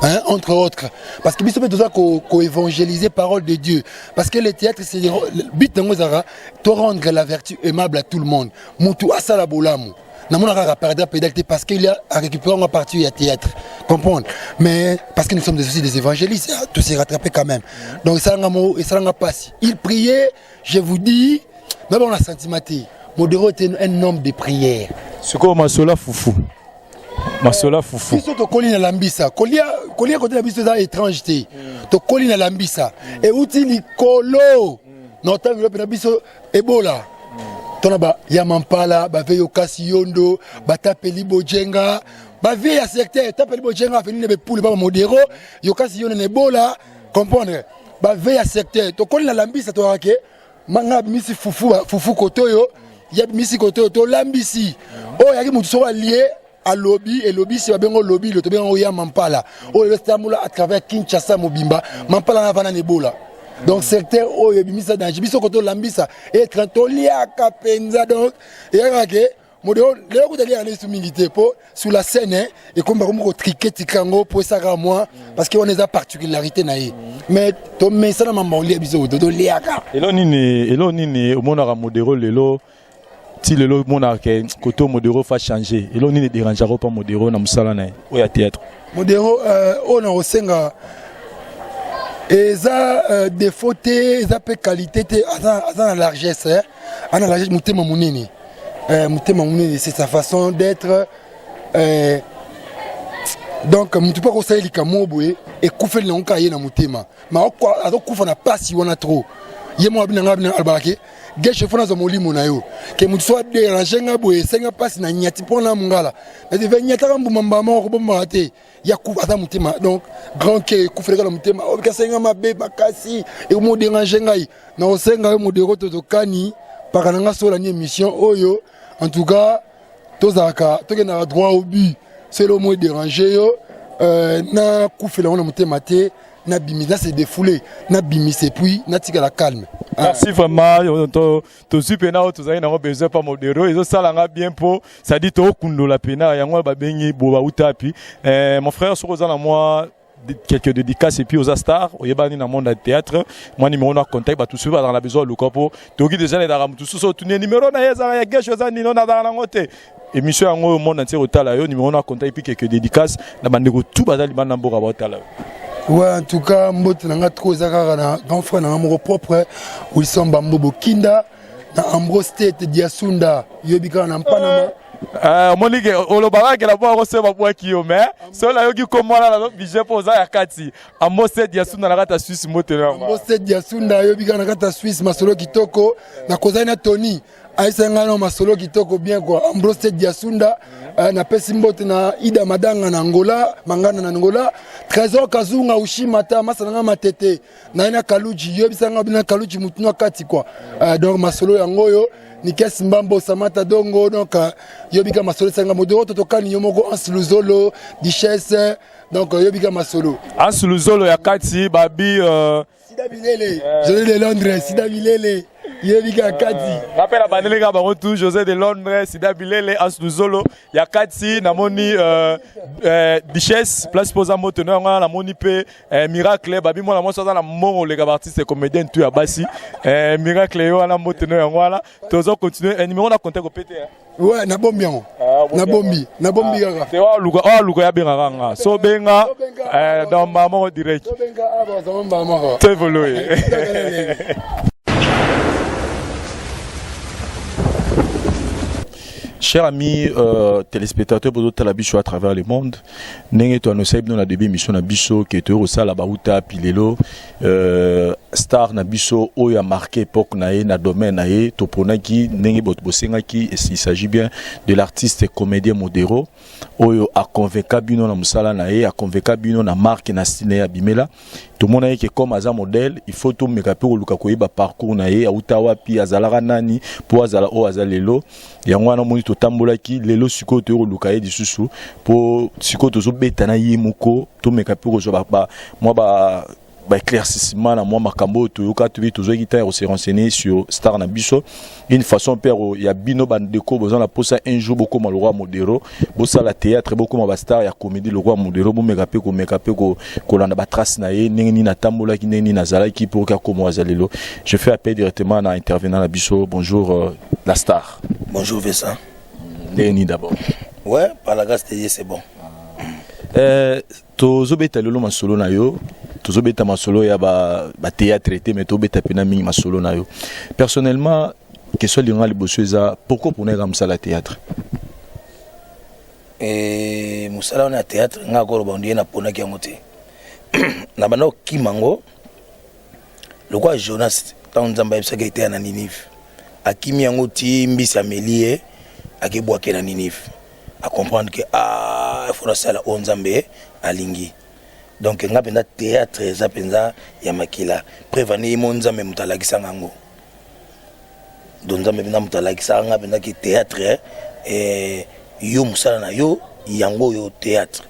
hein, entre autres, parce que biso mpe toza koévangéliser parole de Dieu, parce que le théâtre, c'est but nango ezalaka to rendre la vertu aimable à tout le monde. Mutu asala bolamu, namonaka kaka perdre pédale te, parce qu'il y a à récupérer en partie ya théâtre, comprendre. Mais parce que nous sommes aussi des évangélistes, tout s'est rattrapé quand même. Donc esalanga mo esalanga pasi. Il priait, je vous dis, na bango na sentiment te. Modero était un homme de prière. Sikoyo masolo ya fufu, masolo ya fufu. Biso tokoli na lambisa, kolia kolia kote na biso eza étrange te. Tokoli na lambisa, euti likolo na otango mpe na biso ebola tona ba ya mampala bave yokasi yondo batapeli bojenga bavie ya secteur tapeli bojenga afeni na bepule ba Modero yokasi yondo na ebola, comprendre, bave ya secteur. Tokoli na lambisa, toyaka ke manga abimisi fufu, fufu kote oyo ye abimisi kote oyo tolambisi oyo yaki motu soko alie alobi elobisi babengo lobi lo tobengango ya mampala oyo lelo tambola à travers Kinshasa mobimba. Mampala na vana na ebola. Donc secteur oyo ebimisa danger, biso ko tolambisa etre toliaka mpenza. Donc eyakaka ke modelo lelo kuta liaka na mingi te, mpo sur la scène ekomi bakomi kotrike tika yango mpo esaka mwa, parce que wana eza particularité na ye. Mais tomesana mamba olia, biso kuta toliaka. Elo nini omonaka Modero lelo ti lelo, omonaka ke kote Modero fa changer? Elo nini dérangeaka mpa Modero na mosala na ye oyo ya théâtre? Modero, oyo na kosenga eza défaut te, eza mpe qualité te. Aza na largesse, eh? Aza na largesse, motema monene, motema monene, c'est sa façon d'être. Donc motu mpo akosala likambo boye, ekufeli nango kaka ye na motema, ma azokufa na pasi wana trop. Ye moko abina nga alobaka ke geshe fo nazwa molimo na yo, ke motu so adérange nga boye, esenga mpasi na nyati mpo na mongala ve nyataka mbuma mbala moko, kobombaka te. Ya kufa aza motema, donc grand ke ekufeleka na motema, obikasenga mabe makasi, ekomodérange ngai. Na kosenga yo Modero, tozokani paka na nga sola ni émission oyo. En tout cas tozalaka, tokendaka droit au but. Selo mo edérange yo, nakufela yango na motema te, nabimisa, na se défoulé, nabimisa et puis natikala calme. Merci vraiment. Tozwi mpena oyo tozali nango besoin pa Modero. Ezosalanga bien mpo c'est-à-dire tokundola mpena yango wana babengi bo bauta api. Mon frère, soki oza na mwa quelques dédicaces et puis oza star, oyebani na monde ya théâtre, mwa numéro na contact, bato soki bazalaka na besoin luka, mpo toyoki déjà ezalaka motu susu otuni numéro na ye, ezalaka ya gesho, eza nini, nazalaka nango te. Émission yango oyo, monde entier otala yo, numéro na contact et puis quelques dédicaces na bandeko tout baza libanda mboka baotala yo. Ouais, en tout cas mbote na nga trop eza kaka na grand frère na nga moko propre, Wilson Bambo Bokinda, na Ambrose Tete Diasunda, yobi kaka na Mpanama. Omoni ke olobaka ke na mpo akoseba babwaki yo, mais soki nayoki kombo wana, nazo budget mpo oza ya kati. Amose Diasunda na kati ya Swisse, motelo yango. Ambrose Diasunda, yobi kaka na kati ya Swisse, masolo kitoko. Nakozali na Tony, ayisa ngai na masolo kitoko bien quoi. Ambrose Diasunda, napesi mbote na Ida Madanga na Angola, Manganda na Angola, Trésor Kazunga Ushimata, masa na nga Matete naye na Kaluji, yebisa nga bina Kaluji mutu na kati quoi. Donc masolo yango oyo, Nikes Mbambo, Samata Dongo, donc yobika masolo esanga Modoro, totokani yo moko Hans Luzolo Duchesse, donc yobika masolo. Hans Luzolo ya kati babi. Sida Bilele, José de Londres, Sida Bilele, yebika kati. Rappel abandeli kaka bango tout, José de Londres, Sida Bilele, Hans Luzolo ya kati. Namoni Duchesse, place mpo oza moto no yango wana. Namoni mpe Miracle babi, mwana mwasi aza na mbongo oleka baartiste comédien tu ya basi. Miracle yo wana, mbote no yango wana. Tozo continue, numéro na contact opete. Ouais, nabombi yango, nabombi, nabombi kaka. Te, oyo aluka yabengaka nga, so benga dans mbala moko direct. To évolue. Chers amis téléspectateurs bozotala biso à travers le monde, ndenge toannonçaki bino na début émission na biso ke toyei kosala bauta api lelo, star na biso oyo a marqué époque na ye na domaine na ye, toponaki ndenge bosengaki. Il s'agit bien de l'artiste comédien Modero, oyo aconvainca bino na mosala na ye, aconvainca bino na marque na style na ye abimela. Tomona ye ke comme aza modèle, il faut tomeka mpe koluka koyeba parcours na ye, auta wapi, azalaka nani mpo azala oyo aza lelo. Yango wana omoni totambolaki lelo, sikoyo toyei koluka ye lisusu, mpo sikoyo tozobeta na ye moko, tomeka mpe kozwa mwa ba baéclaircissement na mwa makambo oyo toyoka, toyebi tozwaki ntango ya kose renseigner sur star na biso. Une façon mpe ya bino bandeko boza na posa un jour bokóma lokwa Modero, bosala théâtre, bokóma bastar ya comédie lokwa Modero, bomeka mpe komeka mpe kolanda batrace na ye, ndenge nini atambolaki, ndenge nini azalaki pour ke akóma aza lelo. Je fais appel directement na intervenant na biso. Bonjour, la star. Bonjour Vincent. Ndenge nini d'abord? Ouais, par la grâce de Dieu, c'est bon. Tozobeta lelo masolo na yo, tozobeta masolo ya bathéâtre ba te, mais tobeta mpena mingi masolo na yo personnellement. Question alinga liboso eza: pourquoi mpona eka mosala ya théâtre? Mosala wana ya théâtre, nga koloba ndiye naponaki yango te. Na banda kokima yango lokola Jonas, ntango Nzambe ayebisaki eteya na Ninive, akimi yango ti mbisi ameli ye, akebwake na Ninive, acomprendre que ah, faut nasala oyo Nzambe alingi. Donc nga mpenza théâtre eza mpenza ya makila. Preuve ane ye mo Nzambe moto alakisanga yango. Donc Nzambe mpenza moto alakisaka nga mpenza ki théâtre, yo mosala na yo yango oyo, théâtre,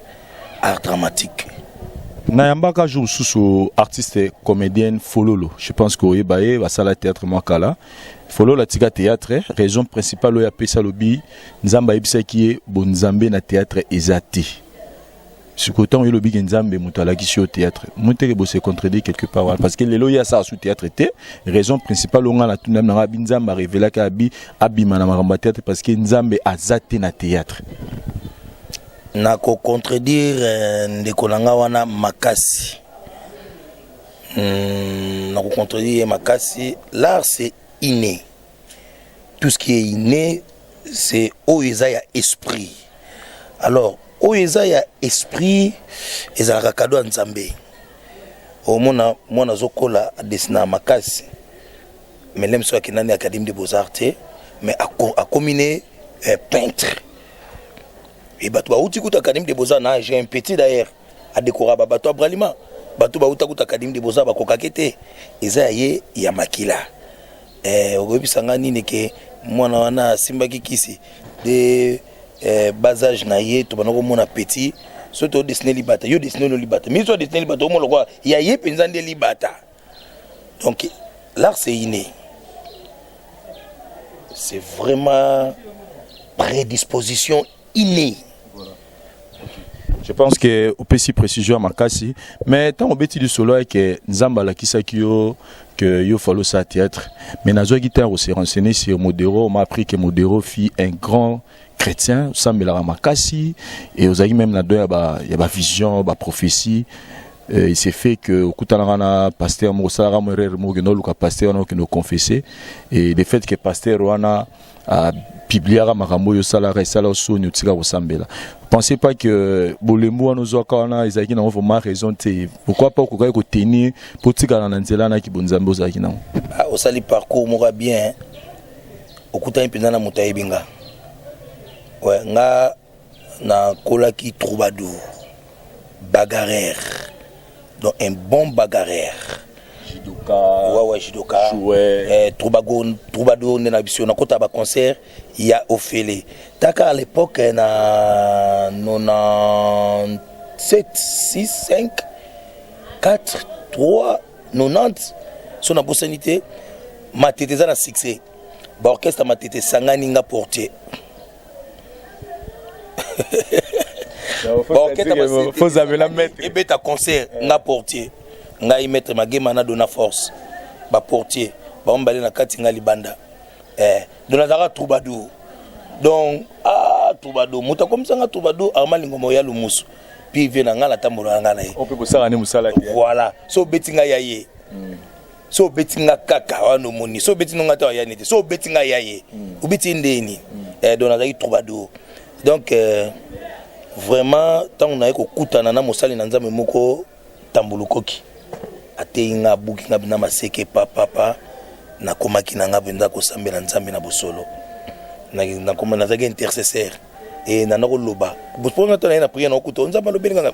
art dramatique. Nayambaka jour mosusu artiste comédienne Fololo, je pense que oyeba ye, basala théâtre mwa kala. Fololo atika théâtre, raison principale oyo apesa, alobi Nzambe ayebisaki ye bonzambe na théâtre eza te. Sikoyo ntango yo olobi ke Nzambe moto alakisi yo théâtre, moi teke bose contredire quelque part wana, parce que lelo ye asala su théâtre te. Raison principale oyo ngai natuna nanga, abi Nzambe arevelaki, abi abima na makambo ya théâtre parce que Nzambe aza te na théâtre. Nakocontredire ndeko na nga wana makasi. Nakocontredire ye makasi. L'art, c'est inné. Tout ce qui est inné, c'est oyo eza ya esprit. Alors oyo eza ya esprit ezalaka kado ya Nzambe. Omona mwana azokola, adessinaka makasi, mais lem soki akendani Académie de Beaux-Arts te, mais akomi ne peintre. E bato bauti kuta Académie de Beaux-Arts na, j'ai un petit d'ailleurs adécora babato ya Bralima, bato bauta kuta Académie de Beaux-Arts bakokaki te. Eza ya ye ya makila. Okoyebisa nga nini ke mwana wana asimbaki kisi de bas âge na ye? Tobanda komona petit, soki todessiner libata, yo dessine no libata, miso adessiner libata, omona lokola ya ye mpenza nde libata. Donc l'art, c'est inné, c'est vraiment prédisposition innée. Je pense que opesi précision ya makasi, mais ntango obeti lisolo eke Nzambe alakisaki yo que yo fallait ça théâtre, mais nazwaki te se renseigner sur Modero. On m'a appris que Modero fut un grand chrétien, osambelaka makasi et ozalaki même na don ya bavision, baprophétie. Il s'est fait que okutanaka na pasteur moko, osalaka mo erreur moko, okende oluka pasteur wana, okende oconfesser, et le fait que pasteur wana apubliaka makambo oyo osalaka, esala osoni, otika kosambela. Pensez pas que bolembu wana ozwaka wana ezalaki nango vraiment raison te? Pourquoi pas okokaki kotenir mpo otikala na nzela naki bonzambe ozalaki nango? Ah, osali parcours moko ya bien, okutani mpenza na moto ayebi nga. Ouais, nga nakolaki troubadour, bagarreur, donc un bon bagarreur. Judoka. Ouais, judoka. Joueur. Troubadour, troubadour nde na biso. Nakota baconcert ya ofele taka à l'époque na 97, 6, 5, 4, 3, 90, so nabosani te. Matete eza na succès, baorchestre Matete esangani, nga portier. Baorchestre maître ebeta concert, nga portier, ngai maître Magema na Dona Force, baportier bango mibale na kati, nga libanda. Donc nazalaka troubadour. Donc, ah, troubadour, moto akomisanga troubadour, Armand Lingoma oya lumusu puis vie na ngai, natambola na ngai na ye. Mpe kosala nde mosala te. Voilà, so obeti ngai ya ye, so obeti nga kaka wana omoni, so obeti nonga te ayani te, so obeti ngai ya ye, obeti ye ndeni. Donc nazalaki troubadour. Donc vraiment ntango naye kokutana na mosali na Nzambe moko, Tambulukoki, ateyi nga, abuki nga mpenza maseke papapa, nakomaki na nga mpenza kosambela Nzambe na bosolo. Nazalaki intercesseur e nanda koloba mpona to naye na prière, nakokuta Nzambe alobeli nga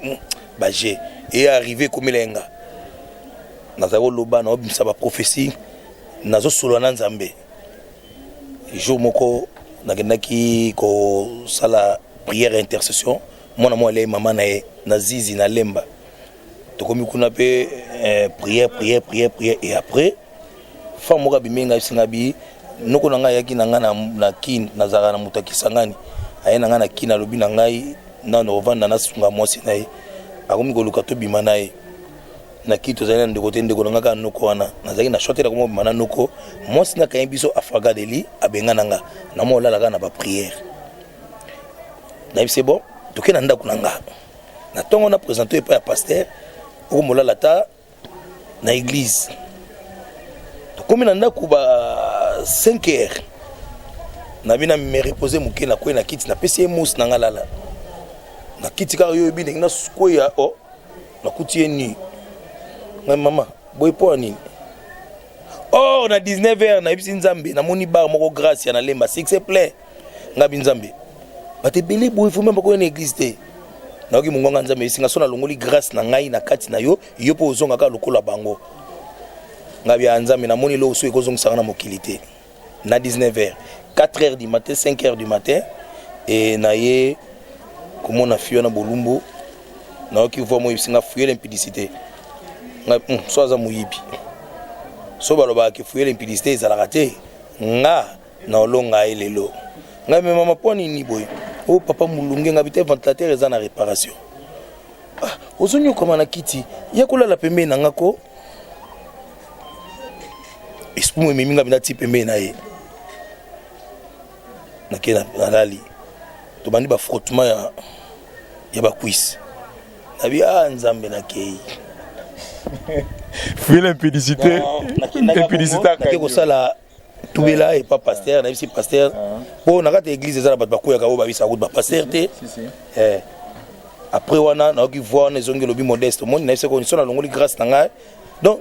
baje e arrivé ekomela ye nga. Nazali koloba, naobimisa baprophétie, nazosolola na Nzambe. Jour moko nakendaki kosala prière intercession, mwana moko alei mama na ye na zizi na Lemba. Tokomi kuna mpe, prière, prière, prière, prière, et après femme moko abimi ngai, bisinga bi noko na ngai ayaki na ngai na Kine. Nazalaka na moto akisangani, aye na ngai na Kine, alobi na ngai nano ovanda, nasunga mwasi na ye, akomi koluka tobima na ye na kini. Tozali na ndeko te, ndeko na ngai kaka noko wana. Nazalaki na choix te, nakoma obima na noko mwasi, nakangi biso afagadeli, abenga na nga, namo olala kaka na baprière. Nayebi se bon, toke na ndako na nga na ntongo, na présente epai ya pasteur, okomolala ata na église. Tokomi na ndako ba 5 heures, nabi na me repose moke, nakwei na kiti, napesi ye mousse na nga, lala na kiti kaka. Yo oyebi ndenge nakweya o, nakuti ye nu. Ngai mama boye, mpo ya nini? Or na 19 heures nayebisi Nzambe, namoni bar moko Grâce ya na Lemba, succès plein. Ngabi Nzambe, bato ebele boye vraimen bakoya na église te. Nayoki mongonga Nzambe esinga so nalongoli grâce na ngai na kati na yo, yo mpo ozonga kaka lokola bango. Ngabi ya Nzambe, namoni eloko so ekozongisanga na mokili te. Na 19 heures, 4 heures du matin, 5 heures du matin, e naye komona fille wana bolumbu. Nayoki voix moko eyebisi nga fouiller l'impudicité. Nga so aza moyibi. So balobaka ke fouiller l'impudicité ezalaka te. Nga na olonga ye lelo. Nga me mama mpo nini boye? Oh papa mulunge nga bite ventilateur eza na réparation. Ah, ozonyokama na kiti ya kolala pembeni na nga ko. Esprit mo ememi nga mpenza ti pembeni na ye. Nake nalali. Tobandi ba frottement ya ya ba cuisse. Nabi ah Nzambe nakei. Fouiller l'impudicité. Impudicité nake kosala tubela epa pasteur, nayebisi pasteur mpo na kati ya église eza na bato bakweyaka oyo babisaka kutu bapasteur te. Eh. Après wana nayoki voix wana ezongi elobi Modeste, omoni nayebisi ko so nalongoli grâce na ngai. Donc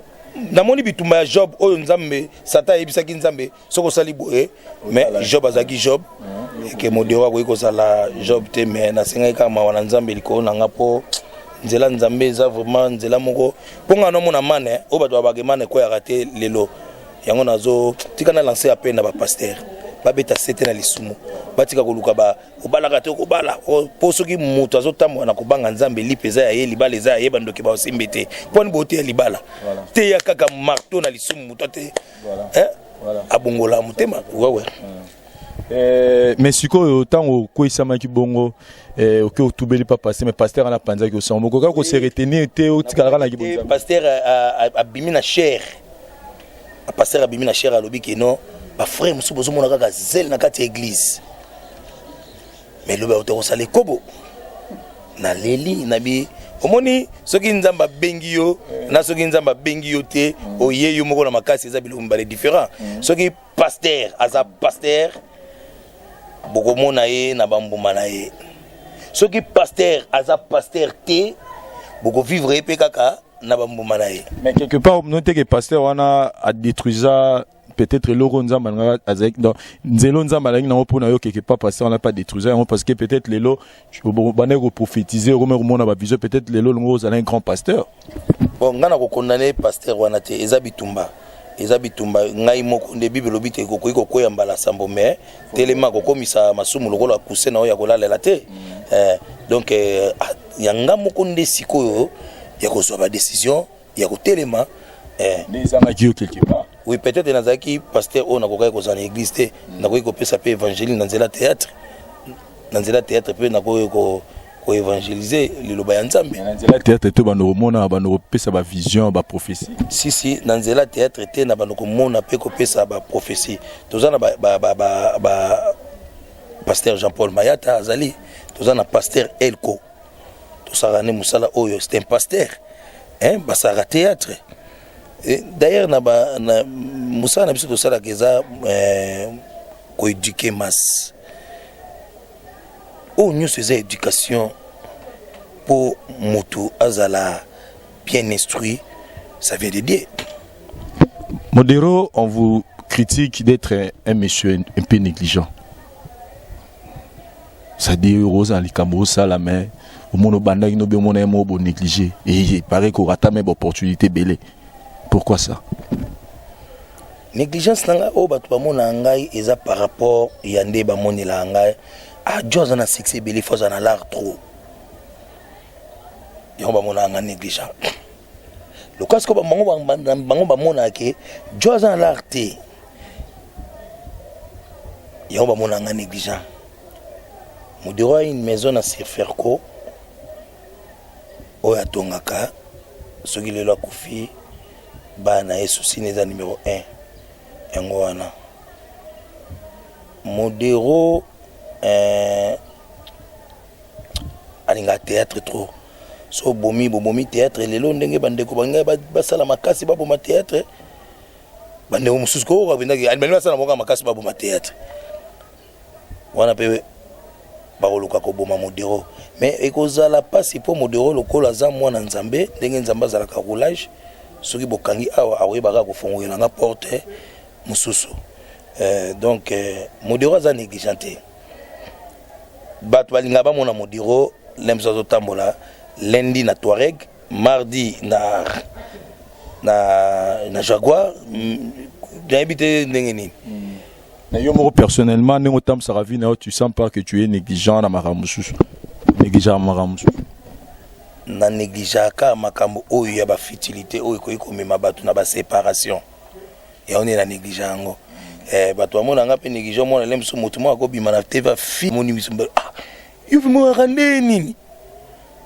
namoni bitumba ya Job oyo Nzambe Satan ayebisaki Nzambe soki osali boye, mais Job azalaki Job ke Modero akoki kozala Job te, mais nasengaki kaka mawa na Nzambe likolo na nga mpo nzela Nzambe eza vraiment nzela moko mpo nga nomona mane oyo bato babake mane ekweyaka te lelo. Yango nazo tika na lancer appel na ba pasteur babeta sete na lisumu, batika koluka ba obalaka te okobala mpo soki moto azotambola na kobanga Nzambe, lipe eza ya ye, libala eza ya ye, bandoki baosimbe te mpo ani boteya libala te ya kaka marteau na lisumu moto ate abongola motema wewe. Mais sikoyo ntango okweyisamaki bongo, oke otubeli pa pasteur, mais pasteur wana apanzaki osango mokoka ko se retenir te, otikalaka na kibonzambe. Pasteur abimi na chair, pasteur abimi na chair, alobi ke non, bafrère mosusu bozomona kaka zele na kati ya église, mais lobi auta kosala ekobo. Naleli nabi omoni soki Nzambe abengi yo na soki Nzambe abengi yo te, oye yo moko na makasi, eza biloko mibale différent. Soki pasteur aza pasteur, bokomona ye na bambuma na ye. Soki pasteur aza pasteur te, bokovivre ye mpe kaka na bambuma na ye. Mais quelque part note ke pasteur wana adétruisa peut-être eloko Nzambe alingaka azalaki, donc nzela Nzambe alaki nango mpona yo. Quelque part pasteur wana pas détruisa yango parce que peut-être lelo bandaki koprophétiser, okomi komona bavision, peut-être lelo olongo ozala un grand pasteur. Bon, ngai na kokondane pasteur wana te, eza bitumba, eza bitumba. Ngai moko nde Bible elobi te kokoki kokwea mbala sambo, mais telema, kokomisa masumu lokola coussin na oyo ya kolalela te. Donc ya nga moko nde sikoyo ya kozwa badécision ya kotelema. Nde ezangaki yo quelque part. Oui, peut-être nazalaki pasteur oyo nakokaki kozala na église te, nakoki kopesa mpe évangile na nzela théâtre, na nzela théâtre mpe nakoki koévangéliser liloba ya Nzambe. Na nzela théâtre te bando komona, bando kopesa bavision, baprophétie? Si, si, na nzela théâtre te na bando komona mpe kopesa baprophétie. Toza na ba pasteur Jean-Paul Mayata azali, toza na pasteur Elko, tosalaka nde mosala oyo, c'est un pasteur, hein, basalaka théâtre. D'ailleurs na mosala na biso tosalaka eza koéduquer masse. Oyo nyonso eza éducation mpo moto azala bien instruit, ça vient de Dieu. Modero, on vous critique d'être un monsieur un peu négligent. C'est-à-dire, oza likambo osala, mais omona obandaki nobi omona ye moko bonéglige et il paraît korata même opportunité ebele. Pourquoi ça? Négligence na ngai oyo bato bamona ngai eza par rapport ya nde bamonelaka ngai. Ah, jo aza na succès ebele, fo aza na l'art trop, yango bamonaka ngai négligent. Lokola sikoyo bango bamonaka ke jo aza na l'art te, yango bamonaka ngai négligent. Modero a une maison na Surferco oyo atongaka. Soki lelo akufi, bana na ye susini eza numéro 1. Yango wana Modero alingaka théâtre trop. So bomi bobomi théâtre lelo, ndenge bandeko bangai basala makasi baboma théâtre, bandeko mosusu koyoka pendaki balingi basala moka makasi baboma théâtre wana mpe bakoluka koboma Modero, mais ekozala mpasi mpo Modero lokola aza mwana Nzambe, ndenge Nzambe azalaka roulage, soki bokangi awa akoyebaka kofongolela nga porte mosusu. Donc Modero aza négligent te. Bato balingaka bamona Modero lemso azotambola lundi na Touareg, mardi na Jaguar, nayebi te ndenge nini. Mais yo moko personnellement, ndenge otambusaka vie na yo, tu sens pas que tu es négligent na makambo mosusu, négligent na makambo mosusu? Na négligeaka makambo oyo ya bafutilité oyo ekoki komema bato na baséparation. Yango nde na néglige yango. Bato bamona nga mpe néglige. Omona le mosusu, motu moko akobima na TV, afi moni biso, ah, yo mpe nde nini?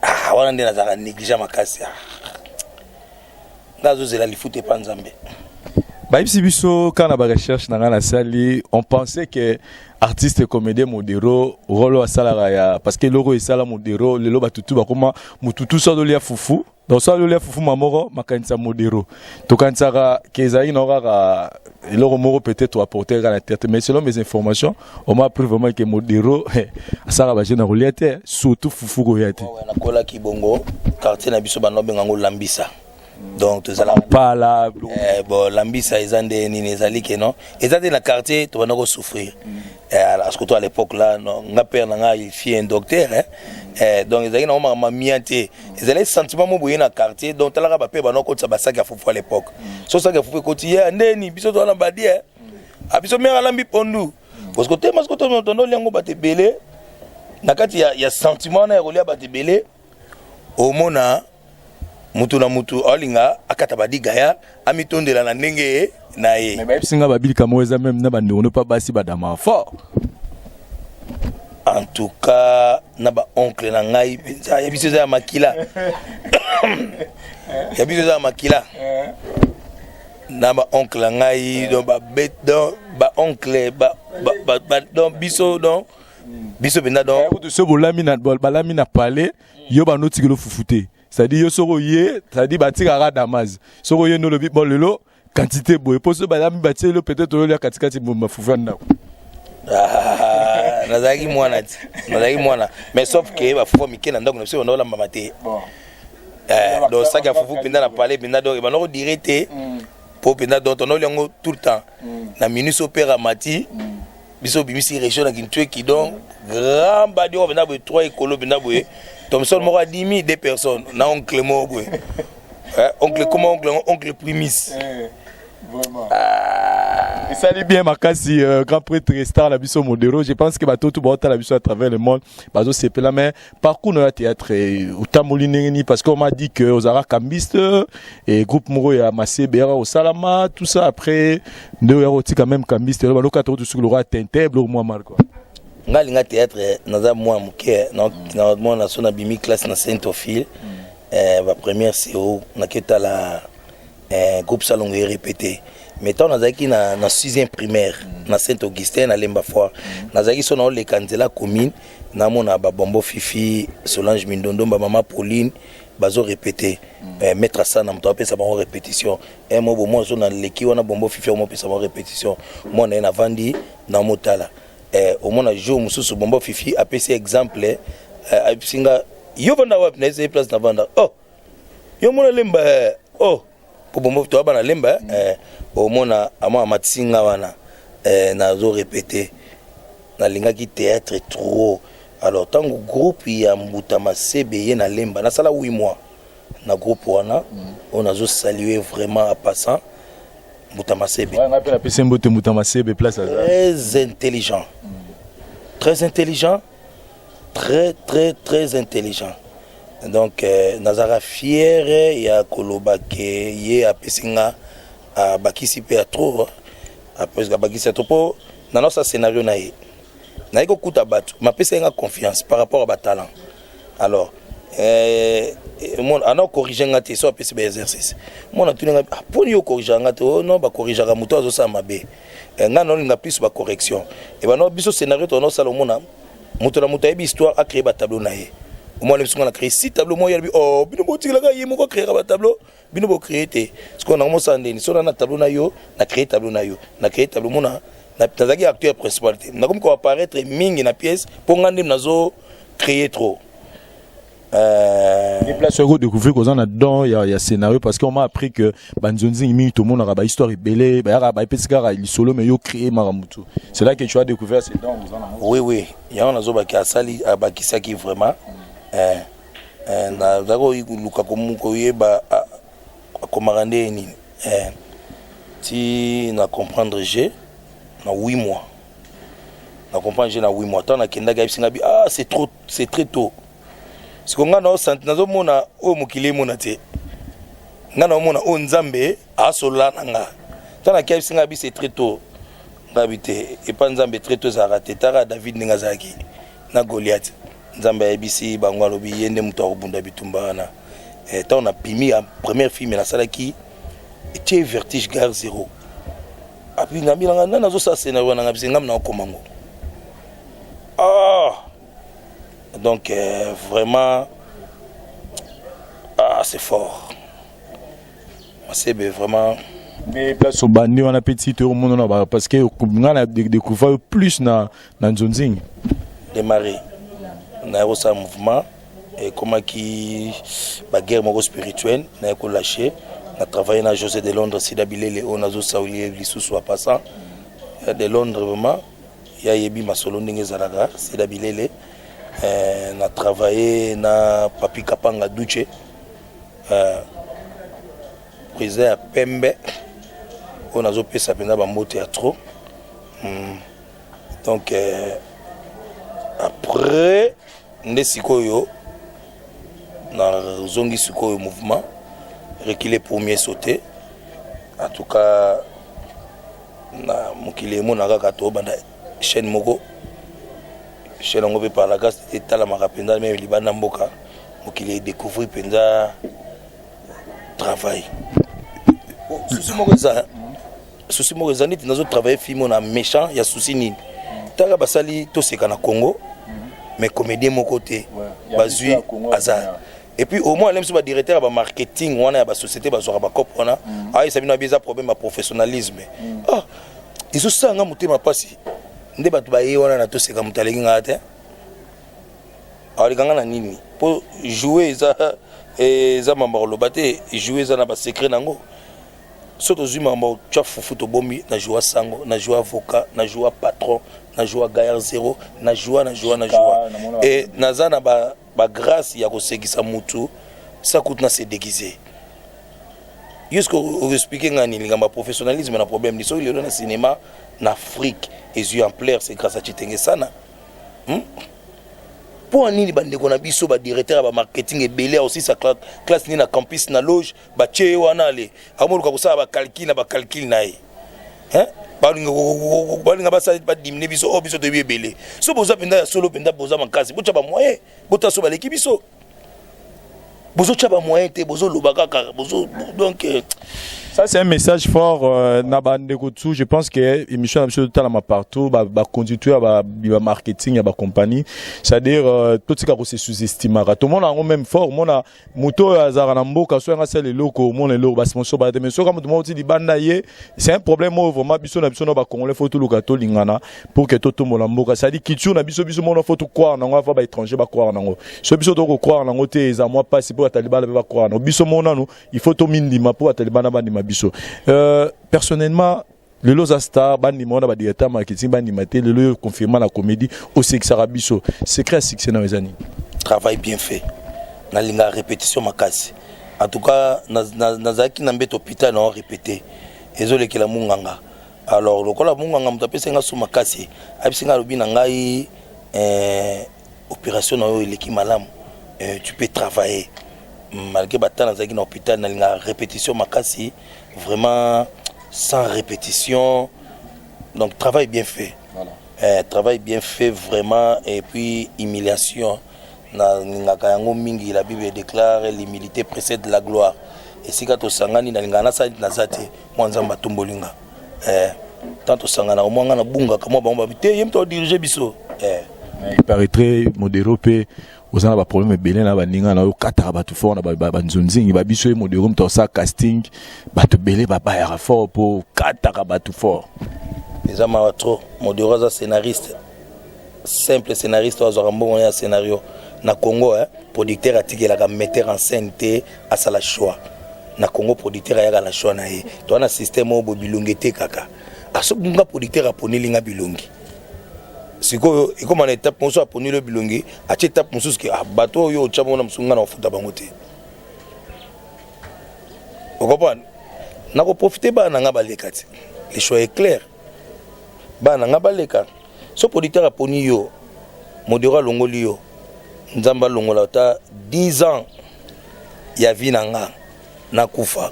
Ah, wana nde nazalaka néglige makasi. Ah, nga azozela lifuta epa Nzambe. Bayebisi biso kaka na barecherche na ngai nasali, on pensait que artiste comédien Modero, rôle oyo asalaka ya, parce que eloko esala Modero lelo, batutu bakoma motutu so azolia fufu. Donc so azolia fufu ma moko, makanisa Modero, tokanisaka ke ezalaki na kaka eloko moko peut-être apporter kaka na théâtre. Mais selon mes informations, on m'a appris vraiment que Modero asalaka bajeune na kolia te, surtout fufu koya te. Nakolaki bongo, quartier na biso bando babenga yango Lambisa. Donc tozala pala. Bon, Lambisa eza nde nini? Ezali ke non, eza te na quartier tobanda kosouffrir. Surtout à l'époque là, non, nga père na nga, il fut un docteur, hein. Donc ezalaki nango makambo mia te, ezalaki sentiment mo boye na quartier. Donc talaka, bape banda okotisa basaki ya fufu à l'époque. So saki ya fufu ekoti ye ndeni, biso toza na badi a biso mare alambi pondu, parce que te masiko tondo liango bato ebele na kati ya sentiment wana ya kolia bato ebele. Omona mutu na mutu alinga akata badiga ya amitondela na ndenge na ye. Mais bayebisi nga babilika moko eza même na bandeko no mpa basi badama fort. En tout cas, na baoncle na ngai mpenza, ya biso eza ya makila, ya biso eza ya makila na baoncle na ngai. Donc babet, donc baoncle donc biso, donc biso mpenza, donc kutu so bolami na balami na palais, yo banotikela fufu te. C'est-à-dire yo soko ye, c'est-à-dire batikaka damas, soko ye nde olobi: bon, lelo quantité boye, mpo so balami batie lelo, peut-être oyolia katikati mafufu ya ndako. Ah, nazalaki mwana ti, nazalaki mwana, mais sauf que bafufu mike na ndako na biso banda olambama te. Donc saki ya fufu mpenza na palais mpenza, donc ebanda kodire te, mpo mpenza donc tondoli yango tout le temps na minus opera mati biso obimisi région na Kintweki. Donc grand badi oyo mpenza boye, trois ekolo mpenza boye, Thomson moko adimi deux personnes na oncle moko boye. Oncle koma, oncle yango, oncle Primis. Ah. Esali bien makasi, grand prêtre star na biso Modero. Je pense que bato tu baotala biso à travers le monde bazosepela. Mais parcours na yo ya théâtre otamboli ndenge nini? Parce que on m'a dit que ozalaka cambiste et groupe moko ya Masebe yaka kosalama, tout ça. Après nde oyaka kotika même cambiste, balokata kutu soki lokwa tente biloko mwa mal quoi. Nga alinga théâtre, naza mwa moke na mwana so nabimi classe na Saint Théophile, bapremière co naketala groupe Salongo erépété. Mais ntango nazalaki na 6e primaire na Saint Augustin na Lemba Foire, nazalaki so naoleka nzela commune, namona babombo Fifi, Solange Mindondo, bamama Pauline bazo répété. Maître Asana moto apesa bango répétition. Mo bomo so naleki wana, bombo Fifi amopesa bango répétition, mwana ye navandi namotala. Omona jour mosusu bombo Fifi apesi exemple, ayebisi nga: "Yo vanda wapi?" Nayesi place navanda. "Oh, yo mona Lemba." Oh, po bombo toya bana Lemba. Omona ama amatisi nga wana, nazo répété. Nalingaki théâtre trop. Alors ntango groupe ya Mbuta Masebe ye na Lemba, nasala 8 mois na groupe wana oyo nazosalue vraiment en passant Mbuta Masebe. Nga mpe napesi mbote Mbuta Masebe place aza. Très intelligent, très intelligent, très très très intelligent. Donc nazalaka fier ya koloba ke ye apesi nga, abakisi mpe ya trop, abakisi ya trop, mpo nanosa scénario na ye, naye kokuta bato mapesi nga confiance par rapport à batalent. Alors ana corrige nga te, so apesi baexercice, mona tuni nga: "Ah, mponi yo corrige nga te?" "Oh, non, bacorrigeaka moto azosala mabe. Nga naolinga plus bacorrection." Ebano biso scénario tonosala, omona moto na moto ayebi histoire, acréé batableau na ye. Omona biso nga na créé six tableau, moko yalobi: "Oh, bino botikelaka ye moko acréaka batableau, bino bocréé te." Sikoyo nango mosala ndeni? So na na tableau na yo, na créé tableau na yo, na créé tableau. Mona nazalaki acteur principal te, nakomi koapparaître mingi na pièce mpo nga nde nazo créer trop. Place oyo découvrir koza na don ya scénario, parce qu'on m'a appris que banzonzingi mingi tomonaka bahistoire ebele, bayaka bayepesi kaka lisolo, mais yo créé makambo tu. C'est là que tu as découvert ce don oza nango? Oui, yango nazobaki, asali, abakisaki vraiment. Nazalaki koluka koyeba akomaka nde nini, ti na comprendre je na 8 mois, na comprendre je na 8 mois. Ntango nakendaki, ayebisi nga bi: "Ah, c'est trop, c'est très tôt." Siko nga nazomona oyo mokili emona te. Nga naomona oyo Nzambe asolola na nga. Ntango nakeyebisi nga bi c'est très tôt. Nga bi te epa Nzambe très tôt ezalaka te. Tara David ndenge azalaki na Goliath. Nzambe ayebisi bango, alobi ye nde moto akobunda bitumba wana. Ntango napimi ya première film nasalaki etie vertige gare zéro. Api nabi nanga nani azosala scénario wana, nga bise ngam na okoma ngo. Ah! Donc vraiment, ah, c'est fort. Masebe vraiment. Mais place obandi wana mpe ti toyomonana, parce que nga na découvrir yo plus na nzonzingi. Démarré naye kosala mouvement, ekomaki baguerre moko spirituelle, naye kolâcher. Na travaille na José de Londres, Sida Bilele oyo nazosauli lisusu en passant de Londres. Vraiment yayebi masolo ndenge ezalaka. Sida Bilele, na travaille na Papi Kapanga Duce, président ya pembe oyo nazopesa mpenza bambote ya trop. Donc après nde sikoyo nazongi sikoyo mouvement reculer pour mieux sauter. En tout cas, na mokili emona kaka tobanda chaîne moko, chaîne yango mpe par la grâce etalamaka mpenza même libanda mboka, mokili edécouvrir mpenza travail. Souci moko eza, souci moko eza neti nazotravaille film na méchant ya souci nini. Taka basali toseka na Congo, mais comédien moko te bazwi aza. Et puis au moins biso badirecteur ya bamarketing wana ya basociété bazwaka bacope wana, ayesa bino abi eza problème ya professionnalisme. Ah, ezosala nga motema mpasi nde bato baye wana na toseka, moto aleki ngaa te, aleka nga na nini? Mpo joue eza mambo koloba te, joue eza na basecret nango. So tozwi makambo tya fufu, tobombi na joua sango, na joua avocat, na joua patron, na joua gaillard zéro, na joua, na joua, na joua e naza na bagrâce ya kosekisa mutu sa kutu na se déguise. Yo ce que oexplique ngai nini likambo ya professionnalisme na problème ni soki lelo na cinéma na Afrique ezwi ampleur, c'est grâce à Chitenge sana, Mpo nini bandeko na biso badirecteur ya bamarketing ebele aosisa classe nini na campus na loge, batie ye wana, ale amoluka kosala bacalcul na bacalcul na ye, balinga basala badimine biso oyo biso toyebi ebele. So boza mpenza ya solo mpenza, boza makasi, botya bamoyen, botala so baleki biso. Bozotya bamoyen te, bozoloba kaka bozo donc. Ça, c'est un message fort na bandeko tout. Je pense que émission na biso totalama partout, baconducteur ba, ba marketing ya bacompagnie, c'est-à-dire totika kose sous-estimaka. Tomona yango même fort, omona moto oyo azalaka na mboka, so yanga asala eloko, omona eloko basponsor baya te, mais soki moto moko ti libanda ye, c'est un problème oyo vraiment biso na biso na bacongolais faut toluka tolingana pour que totombola mboka. C'est-à-dire culture na biso, biso mona faut tocroire nango avant baétranger bacroire nango. So biso tokocroire nango te, eza mwa mpasi mpo bato libala mpe bacroire nango. Biso mo nanu il faut tomindima mpo bato libanda bandima biso. Personnellement, lelo oza star, bandima wana badirecteur marketing bandima te, lelo oyo confirma na comédie osekisaka biso. Secret ya succès na yo eza nini? Travail bien fait. Nalingaka répétition makasi. En tout cas, nazalaki na mbeto hôpital na répété, ezolekela munganga. Alors lokola munganga moto apesi nga so makasi, ayebisi nga, alobi na ngai opération na yo eleki malamu, tu peux travailler malgré bata nazalaki na hôpital. Nalingaka répétition makasi vraiment. Sans répétition, donc travail bien fait, voilà. Travail bien fait vraiment. Et puis humiliation, nalingaka yango mingi. La Bible déclare: l'humilité précède la gloire. Esika tosangani, nalingaka nasali naza te mwa Nzambe atombolinga tant tosangana omwa nga nabungaka mwa bango babi te, ye moto adirige biso. Il paraîtrait Modero mpe oza na baproblème ebele na baninga na yo, okataka bato fort na banzonzingi babiso. Ye Modero moto asala casting, bato ebele babayaka fort mpo okataka bato fort. Eza mawa trop. Modero aza scénariste, simple scénariste oyo azwaka mbongo ya scénario na Congo, eh? Producteur atikelaka metteur en scène te asala choix. Na Congo, producteur ayaka na choix na ye. Toza na système oyo boye, bilongi etekaka. Asobunga, producteur aponeli nga bilongi. Sikoyo ekóma na étape mosusu, aponeli yo bilongi, atie étape mosusu ke ah, bato oyo otya bango na mosusu, nga na kofuta bango te. Ocomprendre? Nakoprofite bana na nga baleka te. Le choix est clair, bana na nga baleka. So producteur aponi yo, Modero alongoli yo. Nzambe alongola ata 10 ans ya vie na nga, nakufa.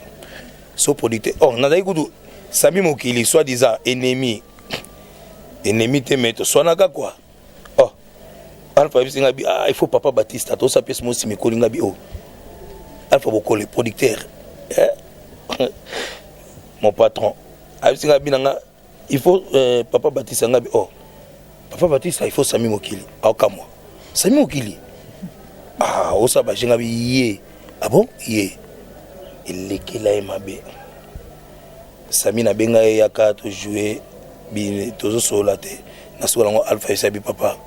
So producteur, oh, nazalaki kutu Sami Mokili, soit disant ennemi, ennemi te, mais toswanaka quoi. Oh, Alpha ayebisi nga bi: "Ah, il faut papa Baptiste tosa pièce mosi mikoli." Nga bi: "Oh, Alpha Bokole producteur, eh? Mon patron ayebisi nga bi na nga: 'Il faut papa Baptiste.' Nga bi: 'Oh, papa Baptiste, il faut Sami Mokili.' Aokamwa: 'Sami Mokili, ah, osala baje?' Nga bi: 'Ye, ah bon, ye elekela ye mabe.' Sami, nabenga ye: 'Yaka tojoue.' Tozosolola te. Nasuka nango, Alpha esabi: 'Papa,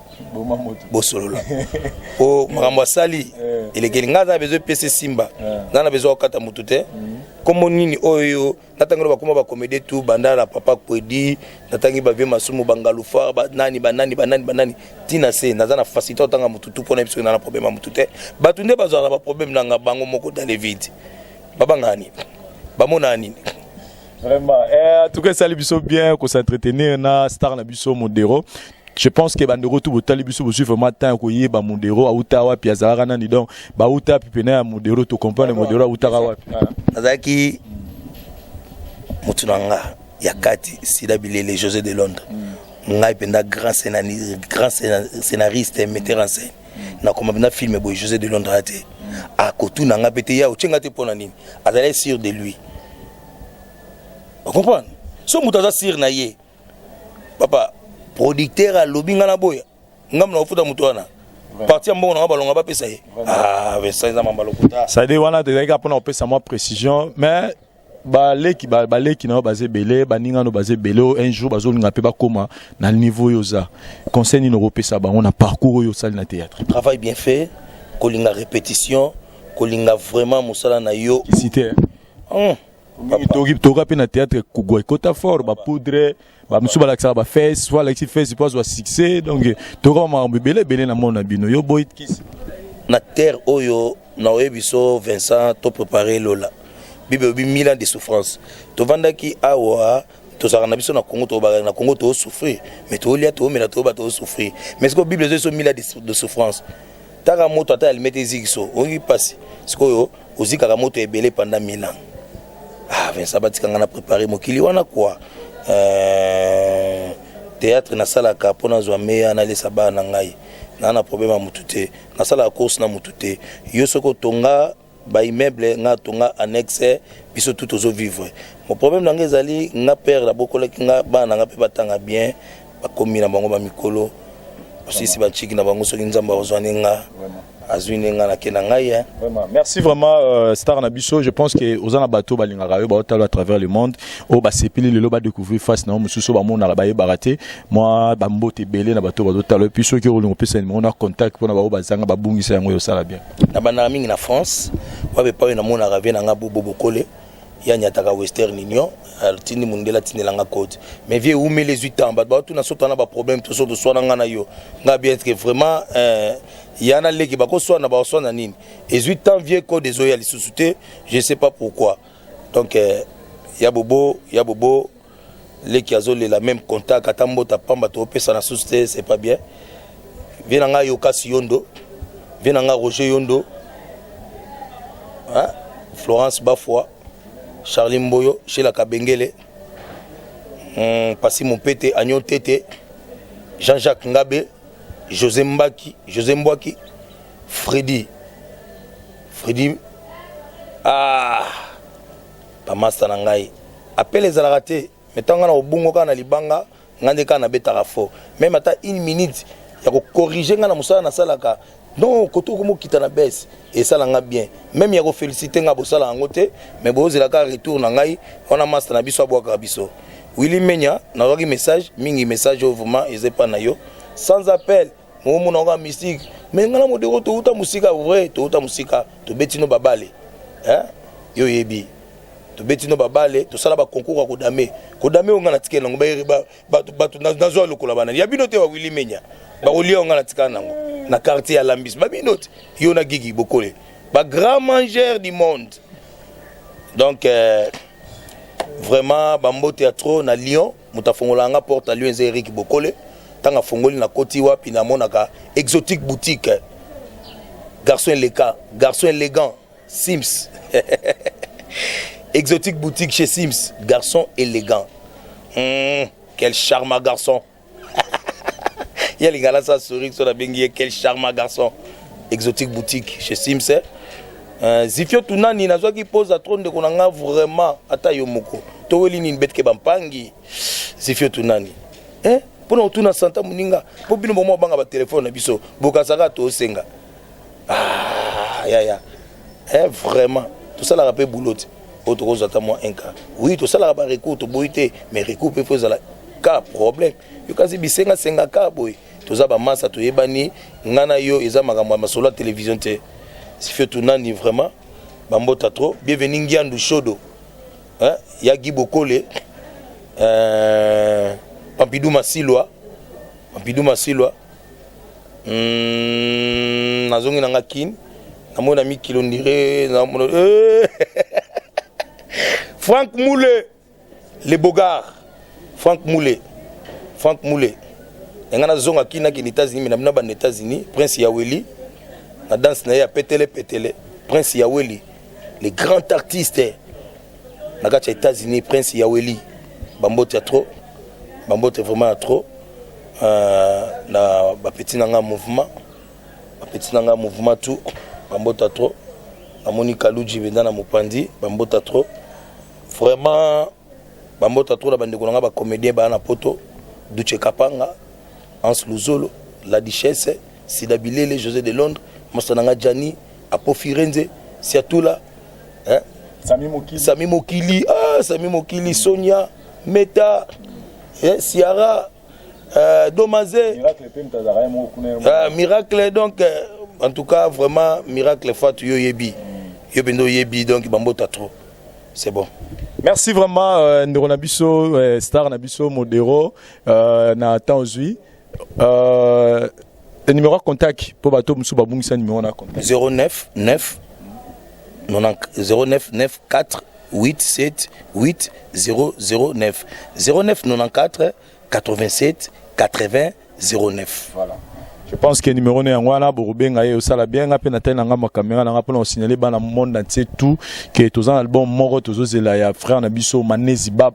bosolola po makambo asali elekeli ngai. Aza na besoin epesa simba, ngai na besoin kokata motu te. Kombo nini oyo natangeli? Bakoma bacomédie tu banda na papa Kwedi, natangi bavie Masumu, bangalufar, banani, banani, banani, banani, ntina se naza na facilité otanga motu tu mpona biso. Na problème ya motu te. Bato nde bazwaka na baproblème nanga bango moko dans le vide. Babangaka nini? Bamonaka nini?" Vraiment, eh, en tout cas, esali biso bien s'entretenir na star na biso Modero. Je pense que bandeko tu botali biso, bozwi vraiment temps ya koyeba Modero auta wapi, azalaka nani. Donc bauta wapi pene ya Modero, tocomprendre Modero autaka wapi. Nazalaki motu na nga ya kati Sida Bilele, José de Londres. Ngai mpenza grand scénariste, metteur en scène, nakoma mpenza film boye. José de Londres aya te, akotuna nga mpe te: 'Ya otienga te mpo na nini?' Azalaki sûr de lui, ocomprendre? So moto aza sûr na ye, papa producteur alobi: 'Nga na boya, ngambo na kofuta moto wana parti ya mbongo nanga.' Balonga bapesa ye. Ah, Vincent, eza mamba lokuta. C'est-à-dire wana tezalaki kaka mpona kopesa mwa précision, mais baleki baleki na yo baza ebele, baninga no baza ebele oyo un jour bazolinga mpe bakóma na niveau oyo oza. Conseil nini okopesa bango na parcours oyo osali na théâtre? Travail bien fait, kolinga répétition, kolinga vraiment mosala na yo. Kisi te? Toka mpe na théâtre kugwa ekota fort, bapoudre, bamosusu balakisaka bafesse po alakisi fesse po azwa succès. Donc toka makambo ebele ebele na mona bino. Yo boyi kisi? Na terre oyo naoyebi so, Vincent, to préparé lola. Bible elobi 1000 ans de souffrance. Tovandaki awa, tozalaka na biso na Congo, tobakaka na Congo, toosouffrir, mais toolia, toomela, toyoba, toosouffrir. Mais sikoyo Bible ezoyi so 1000 ans de souffrance. Taka moto ata alimete eziki so oyoki mpasi. Sikoyo ozikaka moto ebele pendant 1000 ans. Ah, Vincent, batikanga na préparé mokili wana quoi. Théâtre nasalaka mpo nazwa meya, nalesa bana na ngai. Naa na problème ya motu te, nasalaka course na motu te. Yo soki otonga baimmeuble, nga atonga annexe, biso tu tozovivre. Mo problème na nga ezali nga père nabokolaki nga bana na nga mpe batanga bien, bakomi na bango bamikolo, basilisi baciki na bango. Soki Nzambe akozwani nga, azwi nde nga, nake na ngai, hein. Vraiment. Merci vraiment, star na biso. Je pense que oza na bato balingaka yo, baotala à travers le monde, oyo basepeli lelo badécouvrir face na yo mosusu oyo bamonaka, bayebaka te. Mwa bambote ebele na bato bazotala yo. Puis soki olinga opesa numéro na contact mpona bao bazanga, babungisa yango, oyo osala bien. Nabandaka mingi na France, wape epai oyo namonaka vie na nga Bobo Bokole ya nyataka Western Union, atindi mondele, atindelanga code. Mais vie eumeli, ezwi temps. Bato baotuna so twana baproblème to so toswana nga na yo. Nga bien que vraiment, ya na leki bakoswana, bakoswana nini? Ezwi temps, vie, code ezoya lisusu te, je sais pas pourquoi. Donc ya Bobo, ya Bobo leki azolela, même contact ata mbota pamba toopesa na susu te, c'est pas bien. Vie na nga Yokasi Yondo, vie na nga Roger Yondo, hein? Florence Bafoi, Charlie Mboyo, Shela Kabengele, Pasi Mopete, Agnon Tete, Jean-Jacques Ngabe, José Mbaki, José Mbwaki, Freddy, Freddy, ah, bamasta na ngai. Appel ezalaka te, mais ntango nga na kobungo kaka na libanga, ngai nde kaka nabetaka fort. Même ata une minute ya kocorriger ngai na mosala nasalaka, non, koto okomokita na bese, esala nga bien. Même ya koféliciter nga, bosala yango te, mais bozela kaka retour na ngai wana. Master na biso abwakaka biso Willi Menya, nazwaki message mingi. Message oyo vraiment eza epa na yo sans appel. Momona kaka mystique, mais ngai na Modero touta mosika, vrai, touta mosika. Tobeti no babale, yo oyebi, tobeti no babale, tosala baconcours ya kodame kodame. Oyo ngai natikeli nango bato, nazwa lokola banani ya bino te, bawili Menya bakolia. Oyo ngai natikala nango na quartier ya Lambis, babino te, yo na Gigi Bokole, bagrand mangeur du monde. Donc vraiment bambote ya trop na Lyon. Moto afongolaka nga porte ya Lyon eza Erik Bokole. Ntango afongoli, nakoti wapi? Namonaka Exotique Boutique. Garçon eleka, garçon élégant, Sims. Exotique boutique chez Sims, garçon élégant. Quel charme garçon. Ya lingala sa sourire so nabengi ye quel charme garçon. Exotique boutique chez Sims. Zifio tunani nazwaki pose trop ndeko na nga vraiment ata yo moko. Toweli nini betke bampangi. Zifio tunani. Eh? Mpona kotuna santa moninga mpo bino bomo banga batelefone na biso bokazaka tosenga. Ah, ya ya. Eh, vraiment tosalaka mpe boulot te oyo tokozwa ata mwa un cas. Oui, tosalaka barecours toboyi te, mais recours mpe fo ezala ka problème. Yo kasi bisengasenga ka boye toza bamasa toyebani nga na yo eza makambo ya masolo ya télévision te. Sifio tunani vraiment bambota trop. Bienvenu Ngiandu Shodo. Hein? Ya Guy Bokole, Pampidou Masilwa, Pampidou Masilwa. Nazongi na nga kin namoni na mikili ondire namona Franck Moule le Bogard, Franck Moule, Franck Moule nga nazonga kin nakende États-Unis me na bino banda États-Unis. Prince Yaweli na danse na ye ya petele petele. Prince Yaweli le grand artiste na kati ya États-Unis. Prince Yaweli bambote ya trop, bambote vraiment ya trop. Na bapeti na nga mouvement, bapeti na nga mouvement tout bambota trop. Namoni Kaluji mpenza na mopandi, bambota trop vraiment, bambota trop na bandeko na nga bacomédien baya na poto: Duche Kapanga, Hans Luzolo, La Duchesse, Sida Bilele, José de Londres, mosa na nga Jani Apo Firenze, Siatula, hein? Sami Mokili. Sami Mokili, ah, Sami Mokili, Sonia Meta, eh, Siara, Domazé. Miracle pe mtazaka ye moko kuna. Miracle donc en tout cas vraiment Miracle Fatou yo yebi. Yo bendo yebi donc bambota trop. C'est bon. Merci vraiment ndeko na biso star na biso Modero na temps ozwi. Numéro ya contact mpo bato mosusu babungisa numéro na contact. 09 9 90 09 9 4 8 7 8 0 0 9 09 94 87 80 09. Voilà. Je pense que numéro na yango wana bokobenga ye osala bien. Nga mpe natali na ngambo ya caméra na nga mpona kosignale bana monde entier tout ke toza na album moko tozozela ya frère na biso Manezi Bab,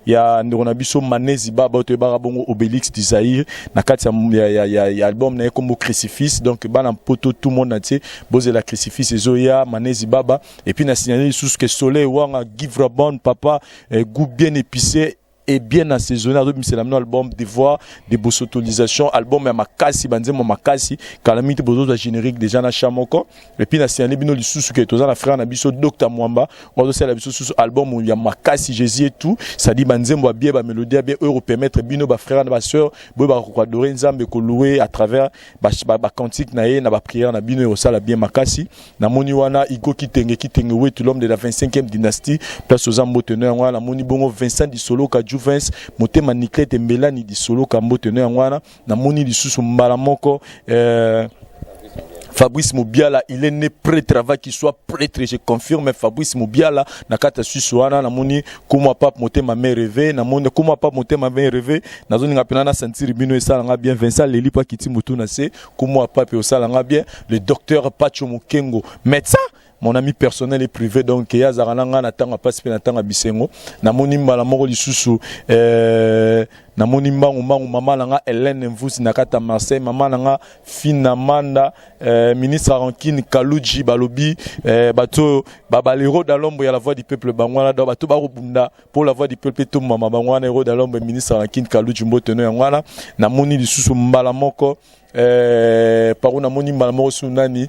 ya ndeko na biso Manezi Baba oyo toyebaka bongo Obélix du Zaïre na kati ya album na ye kombo Crucifix. Donc bana poto, tout monde entier bozela Crucifix ezoya, Manezi Baba. Et puis na signale lisusu ke Soleil Wanga Givre Bon papa, goût bien épicé et bien assaisonné, azobimisela bino album Devoir de Bosotolisation, album ya makasi, banzembo makasi. Kala mingi te bozozwa générique déjà na chat moko. Et puis na signale bino lisusu ke toza na frère na biso Dr Mwamba oyo azosala biso susu album ya makasi, Jésus et tout, c'est-à-dire banzembo ya bien, bamélodie ya bien oyo kopermettre bino bafrère na basœur boye bakoadorer Nzambe, kolouer à travers bacantique na ye na baprière na bino ekosala bien makasi. Namoni wana Igo Kitenge, Kitenge wetu, l'homme de la 25e dynastie, place oza mbote no yango wana. Namoni bongo Vincent Disoloka Juvens, motema Niclete Mbelani Disoloka, mbote no yango wana. Namoni lisusu mbala moko Fabrice Moubiala, il est né prêtre avant qu'il soit prêtre, je confirme. Fabrice Moubiala, na kata Suisse wana, namoni kuma pape motema me rêvé, namoni kuma pape motema me rêvé, nazoni ngapena na sentir bino esala nga bien. Vincent Leli pa kiti mutu na se, kuma pape osala nga bien. Le docteur Pacho Mukengo, médecin, mon ami personnel et privé, donc ya azalaka na nga na ntango apasi mpe na ntango ya bisengo. Namoni mbala moko lisusu namoni mbangu mbangu mama na nga Hélène Mvusi na kati ya Marseille, mama na nga Fina Manda, ministre Rankine Kaluji, balobi bato babalero dalombo ya la voix du peuple bango wana. Donc bato bakobunda pour la voix du peuple etombama bango wana, héros dalombo, ministre Rankine Kaluji, mbote no yango wana. Namoni lisusu mbala moko par namoni mbala moko su nani,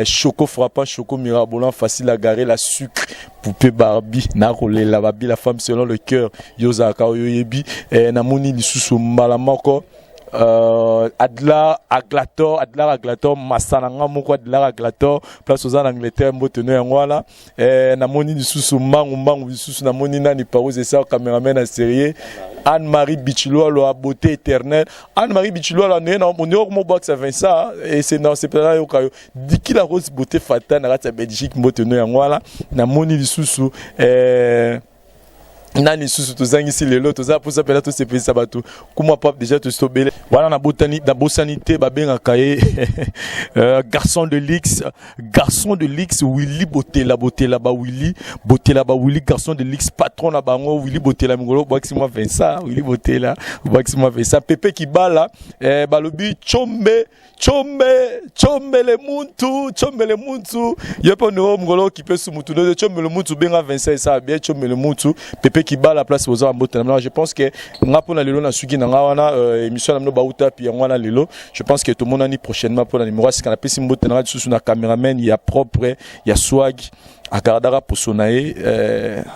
Choco frappant, Choco mirabolant, facile à garer, la sucre poupée Barbie nakolela babi, la femme selon le cœur, yo ozalaka oyo oyebi. Namoni lisusu mbala moko Adlar Aglator, Adlar Aglator, masala nga moko Adlar Aglator, place oza na Angleterre, mbote no yango wana. Namoni lisusu mbangu mbangu lisusu namoni nani, Parose esa cameraman na série, Anne-Marie Bichilwalo, beauté éternelle, Anne-Marie Bichilwalo ndenge na ondenge mobwakisa Vincent et c'est dans c'est peut yoka yo Diki la Rose, beauté fatale na kati ya Belgique, mbote no yango wana. Namoni lisusu Nani lisusu tozangisi lelo? Toza mposa mpena tosepelisa bato. Kuma pap déjà tosi tobele wana. Nabotani, nabosani te, babengaka ye garçon de luxe, garçon de luxe Willy Botela. Botela ba Willy Botela, ba Willy, garçon de luxe, patron na bango Willy Botela. Mikolo bwakisi mwa Vincent, Willy Botela bwakisi mwa Vincent Pepe Kibala. Balobi chombe chombe chombele muntu, chombele muntu ye mpo ndeko mokolo okipe su mutu nde chombele muntu. Benga Vincent, esala bien. Chombele muntu Pepe Kibala, place boza, mbote na bino. Je pense que nga mpona lelo nasuki na nga wana. Émission na bino bauta pi yango wana lelo. Je pense que tomonani prochainement mpona numéro ya sika. Napesi mbote na nga lisusu na cameraman ya propre, ya swag, agardaka poso na ye,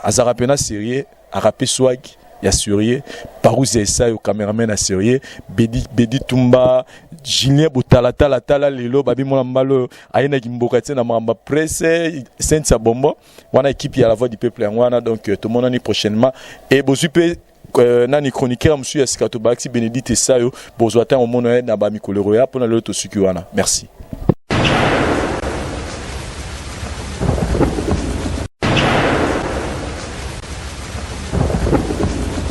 azalaka mpena sérieux, arape swag ya sérieux. Parouze Esayo, cameraman ya sérieux. Bedi Bedi Tumba, Julien Botalatala, tala lelo babi mona mbalo oyo ayendaki mboka tie na makambo ya presse. Sainte ya Bombo wana, équipe ya La Voix du Peuple yango wana. Donc tomonani prochainement e bozwi mpe nani, chroniqueur mosusu ya sika, tobakisi Bénédicte Esayo. Bozwa ntango omona ye na bamikolo ya mpona lelo. Tosuki wana, merci.